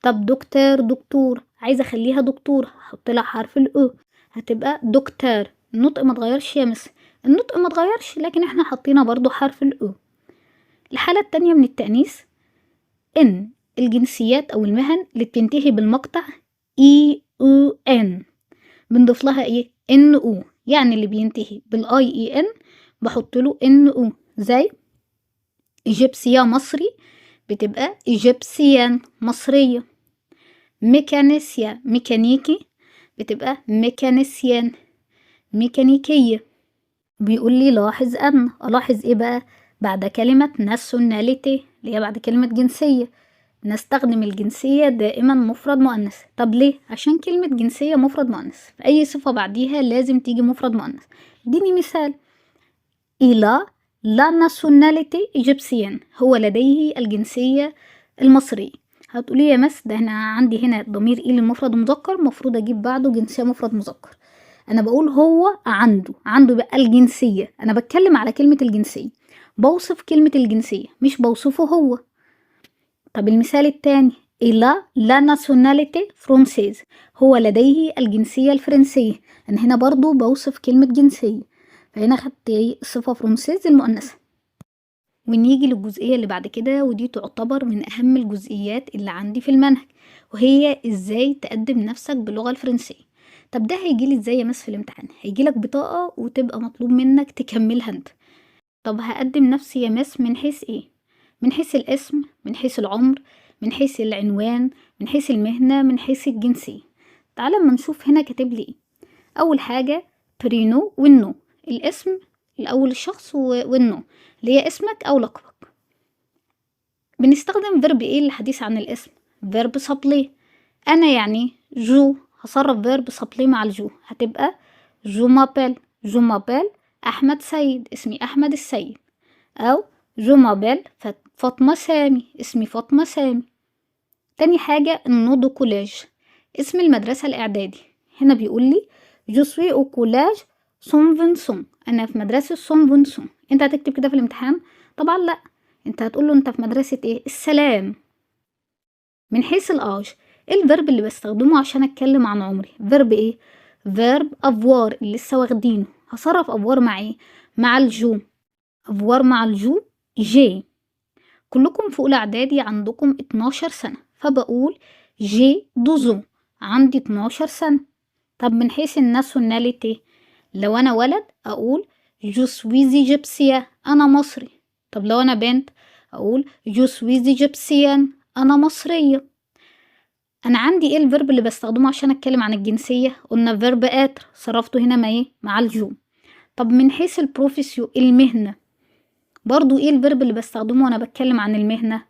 طب دكتور دكتور، عايزة اخليها دكتور احط لها حرف ال e هتبقى docteur. النطق ما اتغيرش يا مس، النطق ما اتغيرش لكن احنا حطينا برضو حرف ال e. الحالة التانية من التأنيث ان الجنسيات او المهن اللي بتنتهي بالمقطع i e n بنضيف لها ايه؟ n e، يعني اللي بينتهي بال i e n بحط له n e، زي égyptien مصري بتبقى égyptienne مصرية، mécanicien ميكانيكي بتبقى mécanicienne ميكانيكية. بيقول لي لاحظ أن، ألاحظ إيه بقى؟ بعد كلمة nationalité اللي هي بعد كلمة جنسية نستخدم الجنسية دائما مفرد مؤنث. طب ليه؟ عشان كلمة جنسية مفرد مؤنث، فأي صفة بعديها لازم تيجي مفرد مؤنث. اديني مثال، il a la nationalité égyptienne، هو لديه الجنسية المصرية. هتقولي يا مس ده انا عندي هنا ضمير il المفرد مذكر، المفروض اجيب بعده جنسية مفرد مذكر. انا بقول هو عنده، عنده بقى الجنسية، انا بتكلم على كلمة الجنسية، بوصف كلمة الجنسية مش بوصفه هو. طب المثال التاني il a la nationalité française، هو لديه الجنسية الفرنسية. أنا هنا برضو بوصف كلمة جنسية، فهنا خدت ايه؟ الصفة française المؤنثة. ونيجي للجزئية اللي بعد كده، ودي تعتبر من أهم الجزئيات اللي عندي في المنهج، وهي ازاي تقدم نفسك باللغة الفرنسية. طب ده هيجيلي ازاي يا مس في الامتحان؟ هيجيلك بطاقة وتبقى مطلوب منك تكملها انت. طب هقدم نفسي يا مس من حيث ايه؟ من حيث الاسم، من حيث العمر، من حيث العنوان، من حيث المهنة، من حيث الجنسية. تعالى اما نشوف هنا كاتب لي ايه. اول حاجة prénom وال nom، الاسم الاول الشخص وال nom اللي هي اسمك او لقبك. بنستخدم verbe ايه للحديث عن الاسم؟ verbe s'appeler. انا يعني je، هصرف verbe s'appeler مع ال je، هتبقى je m'appelle. je m'appelle احمد سيد، اسمي احمد السيد. او je m'appelle فاطمة سامي، اسمي فاطمة سامي. تاني حاجة ال nom du collège، اسم المدرسة الإعدادي. هنا بيقول لي je suis au collège Saint Vincent، أنا في مدرسة سان فانسون. أنت هتكتب كده في الامتحان؟ طبعا لأ، أنت هتقول له أنت في مدرسة إيه؟ السلام. من حيث l'âge، إيه ال verbe اللي بستخدمه عشان أتكلم عن عمري؟ verbe إيه؟ verbe avoir اللي لسه واخدينه. هصرف avoir مع إيه؟ مع ال je. avoir مع ال je j'ai. كلكم في أولى إعدادي عندكم 12 سنة، فبقول j'ai 12 ans، عندي 12 سنة. طب من حيث ال nationalité، لو أنا ولد أقول je suis égyptien، أنا مصري. طب لو أنا بنت أقول je suis égyptienne، أنا مصرية. أنا عندي إيه ال verbe اللي بستخدمه عشان أتكلم عن الجنسية؟ قلنا verbe être، صرفته هنا مع إيه؟ مع ال je. طب من حيث ال profession المهنة، برضو إيه ال verbe اللي بستخدمه وأنا بتكلم عن المهنة؟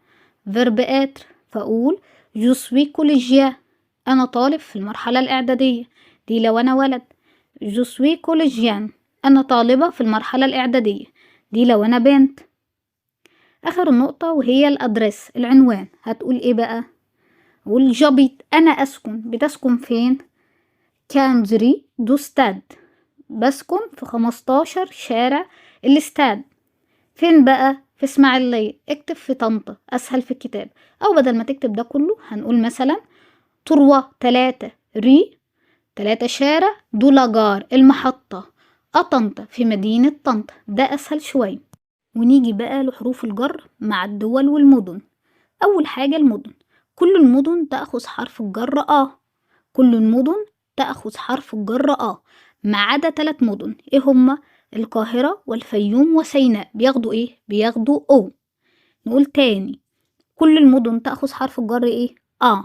verbe être، فأقول je suis collégien، أنا طالب في المرحلة الإعدادية. دي لو أنا ولد. je suis collégienne، أنا طالبة في المرحلة الإعدادية. دي لو أنا بنت. آخر نقطة وهي l'adresse العنوان. هتقول إيه بقى؟ أقول j'habite، أنا أسكن. بتسكن فين؟ 15 rue du Stade، بسكن في 15 شارع الاستاد. فين بقى؟ في اسماعيلية. اكتب في طنطا أسهل في الكتاب، أو بدل ما تكتب ده كله هنقول مثلا 3 3 rue 3 شارع de la gare المحطة طنطا، في مدينة طنطا. ده أسهل شوية. ونيجي بقى لحروف الجر مع الدول والمدن. أول حاجة المدن، كل المدن تأخذ حرف الجر à، كل المدن تأخذ حرف الجر à ما عدا 3 مدن. إيه هما؟ القاهرة والفيوم وسيناء. بياخدوا إيه؟ بياخدوا au. نقول تاني، كل المدن تأخذ حرف الجر إيه؟ à،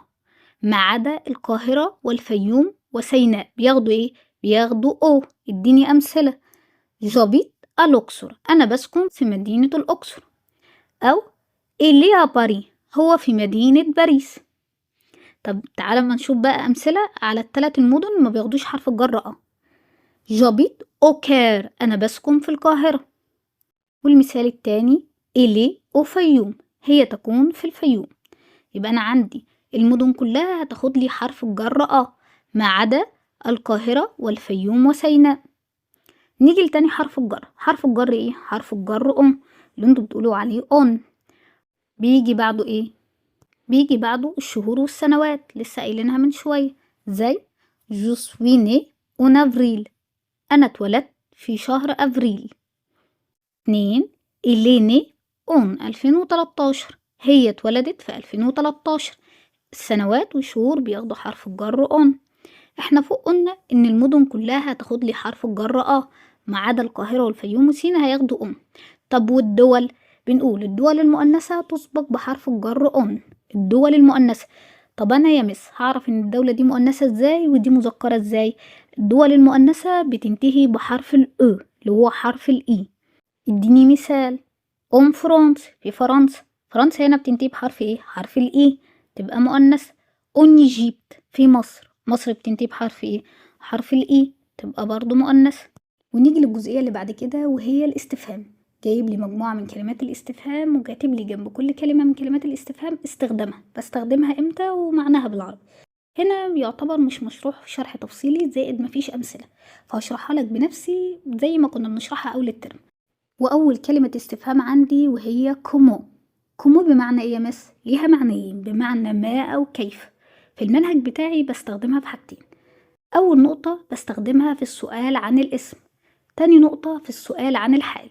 ما عدا القاهرة والفيوم وسيناء. بياخدوا إيه؟ بياخدوا au. اديني أمثلة. j'habite à Louxor، أنا بسكن في مدينة الأقصر. أو il est à Paris، هو في مدينة باريس. طب تعالى ما نشوف بقى أمثلة على الثلاث المدن ما بياخدوش حرف الجر à. j'habite au Caire، أنا بسكن في القاهرة. والمثال التاني elle est au Fayoum، هي تكون في الفيوم. يبقى أنا عندي المدن كلها هتاخد لي حرف الجر à ما عدا القاهرة والفيوم وسيناء. نيجي لتاني حرف الجر. حرف الجر ايه؟ حرف الجر en، اللي انتوا بتقولوا عليه en. بيجي بعده ايه؟ بيجي بعده الشهور والسنوات، لسه قايلينها من شوية، زي je suis né en avril، أنا اتولدت في شهر أفريل. 2 elle est née en 2013، هي اتولدت في 2013. السنوات والشهور بياخدوا حرف الجر en. احنا فوق قلنا ان المدن كلها هتاخد لي حرف الجر à ما عدا القاهرة والفيوم وسينا هياخدوا en. طب والدول؟ بنقول الدول المؤنثة تسبق بحرف الجر en، الدول المؤنثة. طب انا يا مس هعرف ان الدولة دي مؤنثة ازاي ودي مذكرة ازاي؟ الدول المؤنثة بتنتهي بحرف ال e اللي هو حرف ال i. اديني مثال. en France، في فرنسا. فرنسا هنا بتنتهي بحرف ايه؟ حرف ال i، تبقى مؤنثة. en Égypte، في مصر. مصر بتنتهي بحرف ايه؟ حرف ال i، تبقى برضو مؤنثة. ونيجي للجزئية اللي بعد كده وهي الاستفهام. جايب لي مجموعة من كلمات الاستفهام وكاتب لي جنب كل كلمة من كلمات الاستفهام استخدامها، بستخدمها امتى ومعناها بالعربي. هنا يعتبر مش مشروح شرح تفصيلي، زائد مفيش أمثلة، فهشرحها لك بنفسي زي ما كنا بنشرحها أول الترم. وأول كلمة استفهام عندي وهي comment. comment بمعنى ايه يا مس؟ ليها معنيين، بمعنى ما أو كيف. في المنهج بتاعي بستخدمها في حاجتين. أول نقطة بستخدمها في السؤال عن الاسم، تاني نقطة في السؤال عن الحال.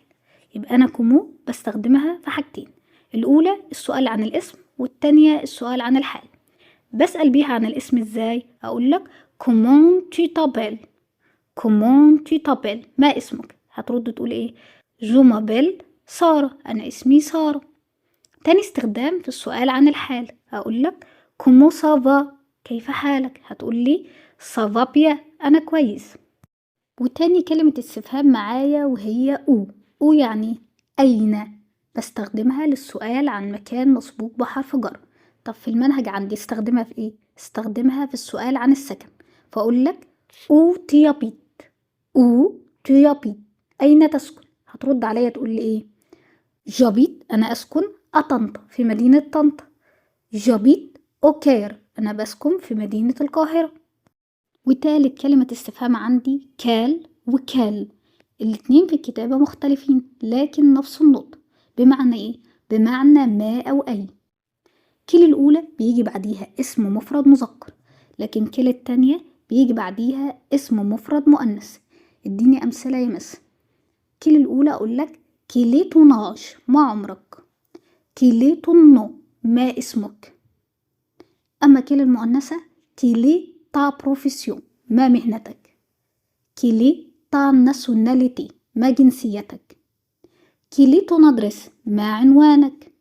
يبقى أنا comment بستخدمها في حاجتين، الأولى السؤال عن الاسم والتانية السؤال عن الحال. بسأل بيها عن الاسم ازاي؟ أقول لك comment tu t'appelles، comment tu t'appelles، ما اسمك؟ هترد تقول ايه؟ je m'appelle سارة، أنا اسمي سارة. تاني استخدام في السؤال عن الحال، هقول لك comment ça va، كيف حالك؟ هتقول لي ça va bien، أنا كويس. وتاني كلمة استفهام معايا وهي où. où يعني أين، بستخدمها للسؤال عن مكان مسبوق بحرف جر. طب في المنهج عندي استخدمها في ايه؟ استخدمها في السؤال عن السكن، فأقول لك où tu habites، où tu habites، أين تسكن؟ هترد عليا تقول لي ايه؟ j'habite، أنا أسكن à طنطا، في مدينة طنطا. j'habite au Caire، أنا بسكن في مدينة القاهرة. وتالت كلمة استفهام عندي quel و quelle، الاتنين في الكتابة مختلفين لكن نفس النطق. بمعنى ايه؟ بمعنى ما أو أي. quel الأولى بيجي بعديها اسم مفرد مذكر، لكن quelle التانية بيجي بعديها اسم مفرد مؤنث. اديني أمثلة يا مس. quel الأولى أقول لك quel est ton âge، ما عمرك. quel est ton nom، ما اسمك. أما quelle المؤنثة quelle est ta profession، ما مهنتك. quelle est ta nationalité، ما جنسيتك. quelle est ton adresse، ما عنوانك.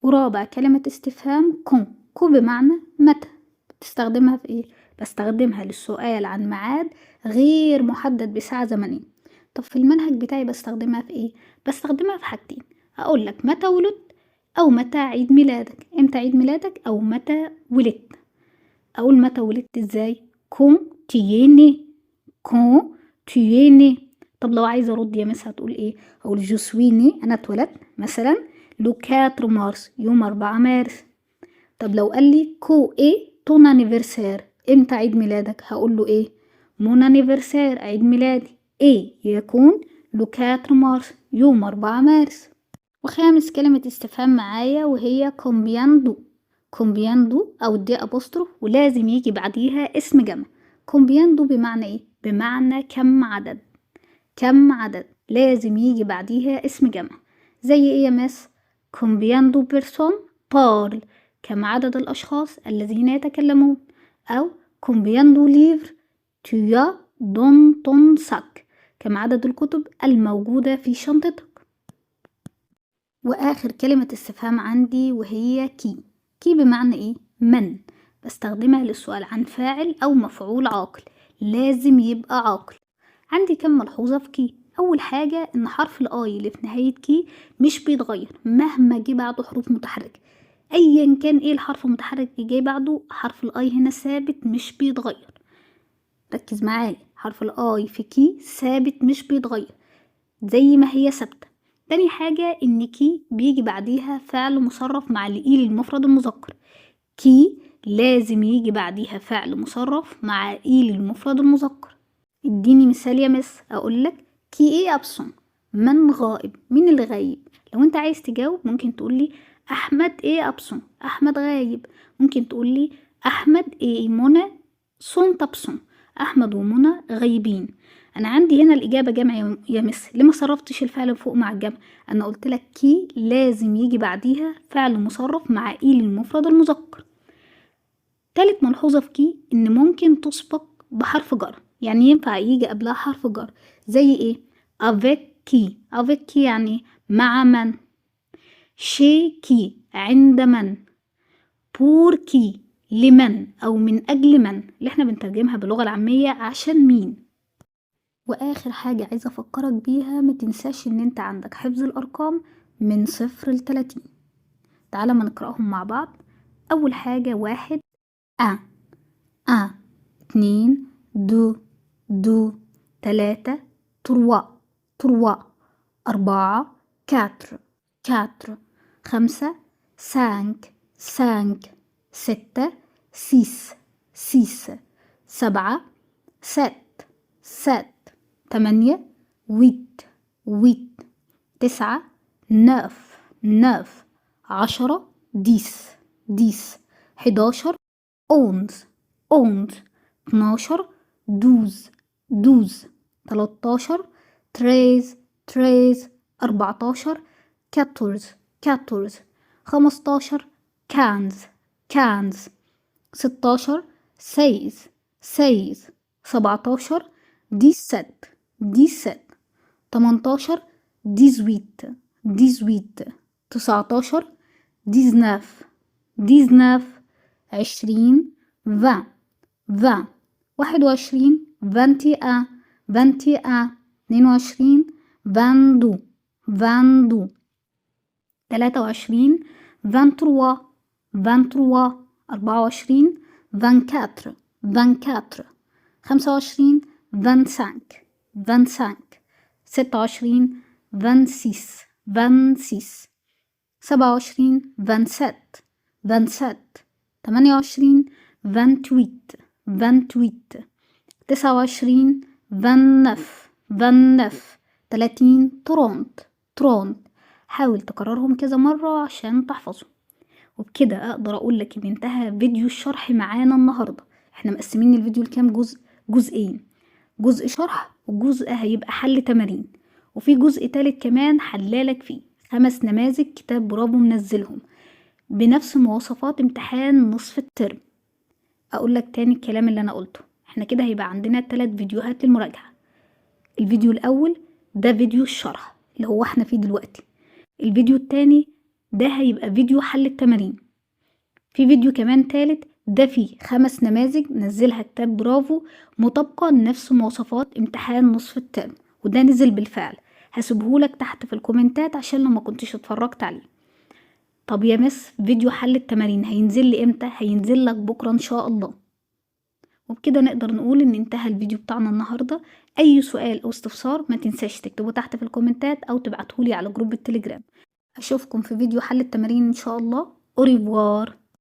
ورابع كلمة استفهام quand. quand بمعنى متى. بتستخدمها في ايه؟ بستخدمها للسؤال عن ميعاد غير محدد بساعة زمنية. طب في المنهج بتاعي بستخدمها في ايه؟ بستخدمها في حاجتين، اقول لك متى ولدت او متى عيد ميلادك، امتى عيد ميلادك او متى ولدت. اقول متى ولدت ازاي؟ quand tu es né، quand tu es né. طب لو عايزه ارد يا مس هتقول ايه؟ اقول je suis né، انا اتولدت مثلا le 4 مارس، يوم 4 مارس. طب لو قال لي quand est ton anniversaire، امتى عيد ميلادك؟ هقول له ايه؟ mon anniversaire، عيد ميلادي est يكون le 4 مارس، يوم 4 مارس. وخامس كلمة استفهام معايا وهي combien de. combien de أو d apostrophe، ولازم يجي بعديها اسم جمع. combien de بمعنى ايه؟ بمعنى كم عدد. كم عدد لازم يجي بعديها اسم جمع. زي ايه يا مس؟ combien de personnes parlent، كم عدد الأشخاص الذين يتكلمون. أو combien de livres tu as dans ton sac، كم عدد الكتب الموجودة في شنطتك. وآخر كلمة استفهام عندي وهي qui. qui بمعنى ايه؟ من. بستخدمها للسؤال عن فاعل أو مفعول عاقل، لازم يبقى عاقل. عندي كم ملحوظة في qui. أول حاجة إن حرف ال i اللي في نهاية qui مش بيتغير مهما جه بعده حروف متحركة، أيا كان إيه الحرف المتحرك اللي جاي بعده حرف ال i هنا ثابت مش بيتغير. ركز معايا، حرف ال i في qui ثابت مش بيتغير زي ما هي ثابتة. تاني حاجة إن qui بيجي بعديها فعل مصرف مع ال il المفرد المذكر، qui لازم يجي بعديها فعل مصرف مع il المفرد المذكر. اديني مثال يا مس. اقولك qui est absent، من غائب، مين اللي غايب؟ لو انت عايز تجاوب ممكن تقولي احمد est absent، احمد غايب. ممكن تقولي احمد et منى sont absents، احمد ومنى غايبين. انا عندي هنا الاجابه جمع يا مس، ليه ما صرفتش الفعل فوق مع الجمع؟ انا قلت لك qui لازم يجي بعديها فعل مصرف مع il المفرد المذكر. تالت ملحوظه في qui ان ممكن تسبق بحرف جر، يعني ينفع يجي قبلها حرف جر زي ايه؟ avec qui، avec qui يعني مع من، chez qui عند من، pour qui لمن او من اجل من، اللي احنا بنترجمها باللغة العامية عشان مين. واخر حاجة عايزة افكرك بيها، ما تنساش ان انت عندك حفظ الارقام من 0 ل30. تعالى ما نقرأهم مع بعض. اول حاجة 1 un un، 2 deux deux، 3 trois trois، 4 quatre quatre، 5 cinq cinq، 6 six six، 7 sept sept، 8 huit huit، 9 neuf neuf، 10 dix dix، 11 onze onze، 12 douze douze، 13 treize treize، 14 quatorze quatorze، 15 quinze quinze، 16 seize seize، 17 dix-sept dix-sept، 18 dix-huit dix-huit، 19 dix-neuf dix-neuf، 20 vingt vingt، 21 vingt et un vingt et un، 22 vingt-deux vingt-deux، 23 vingt-trois vingt-trois، 24 vingt-quatre vingt-quatre، 25 vingt-cinq vingt-cinq، 26 vingt-six vingt-six، 27 vingt-sept vingt-sept، 28 vingt-huit vingt-huit، 29 vingt-neuf vingt-neuf، 30 trente trente. حاول تكررهم كذا مرة عشان تحفظهم. وبكده اقدر اقول لك ان انتهى فيديو الشرح معانا النهاردة. احنا مقسمين الفيديو لكام جزء؟ جزئين، جزء شرح وجزء هيبقى حل تمارين، وفي جزء تالت كمان حلالك فيه 5 نماذج كتاب برافو منزلهم بنفس مواصفات امتحان نصف الترم. اقول لك تاني الكلام اللي انا قلته، احنا كده هيبقى عندنا 3 فيديوهات للمراجعة. الفيديو الاول ده فيديو الشرح اللي هو احنا فيه دلوقتي، الفيديو التاني ده هيبقى فيديو حل التمارين، في فيديو كمان تالت ده فيه 5 نماذج نزلها كتاب برافو مطابقة لنفس مواصفات امتحان نصف الترم، وده نزل بالفعل، هسيبهولك تحت في الكومنتات عشان لو ما كنتش اتفرجت عليه. طب يا مس فيديو حل التمارين هينزل لي امتى؟ هينزل لك بكرة ان شاء الله. وبكده نقدر نقول ان انتهى الفيديو بتاعنا النهاردة. اي سؤال او استفسار ما تنساش تكتبه تحت في الكومنتات او تبعتهولي على جروب التليجرام. اشوفكم في فيديو حل التمارين ان شاء الله. au revoir.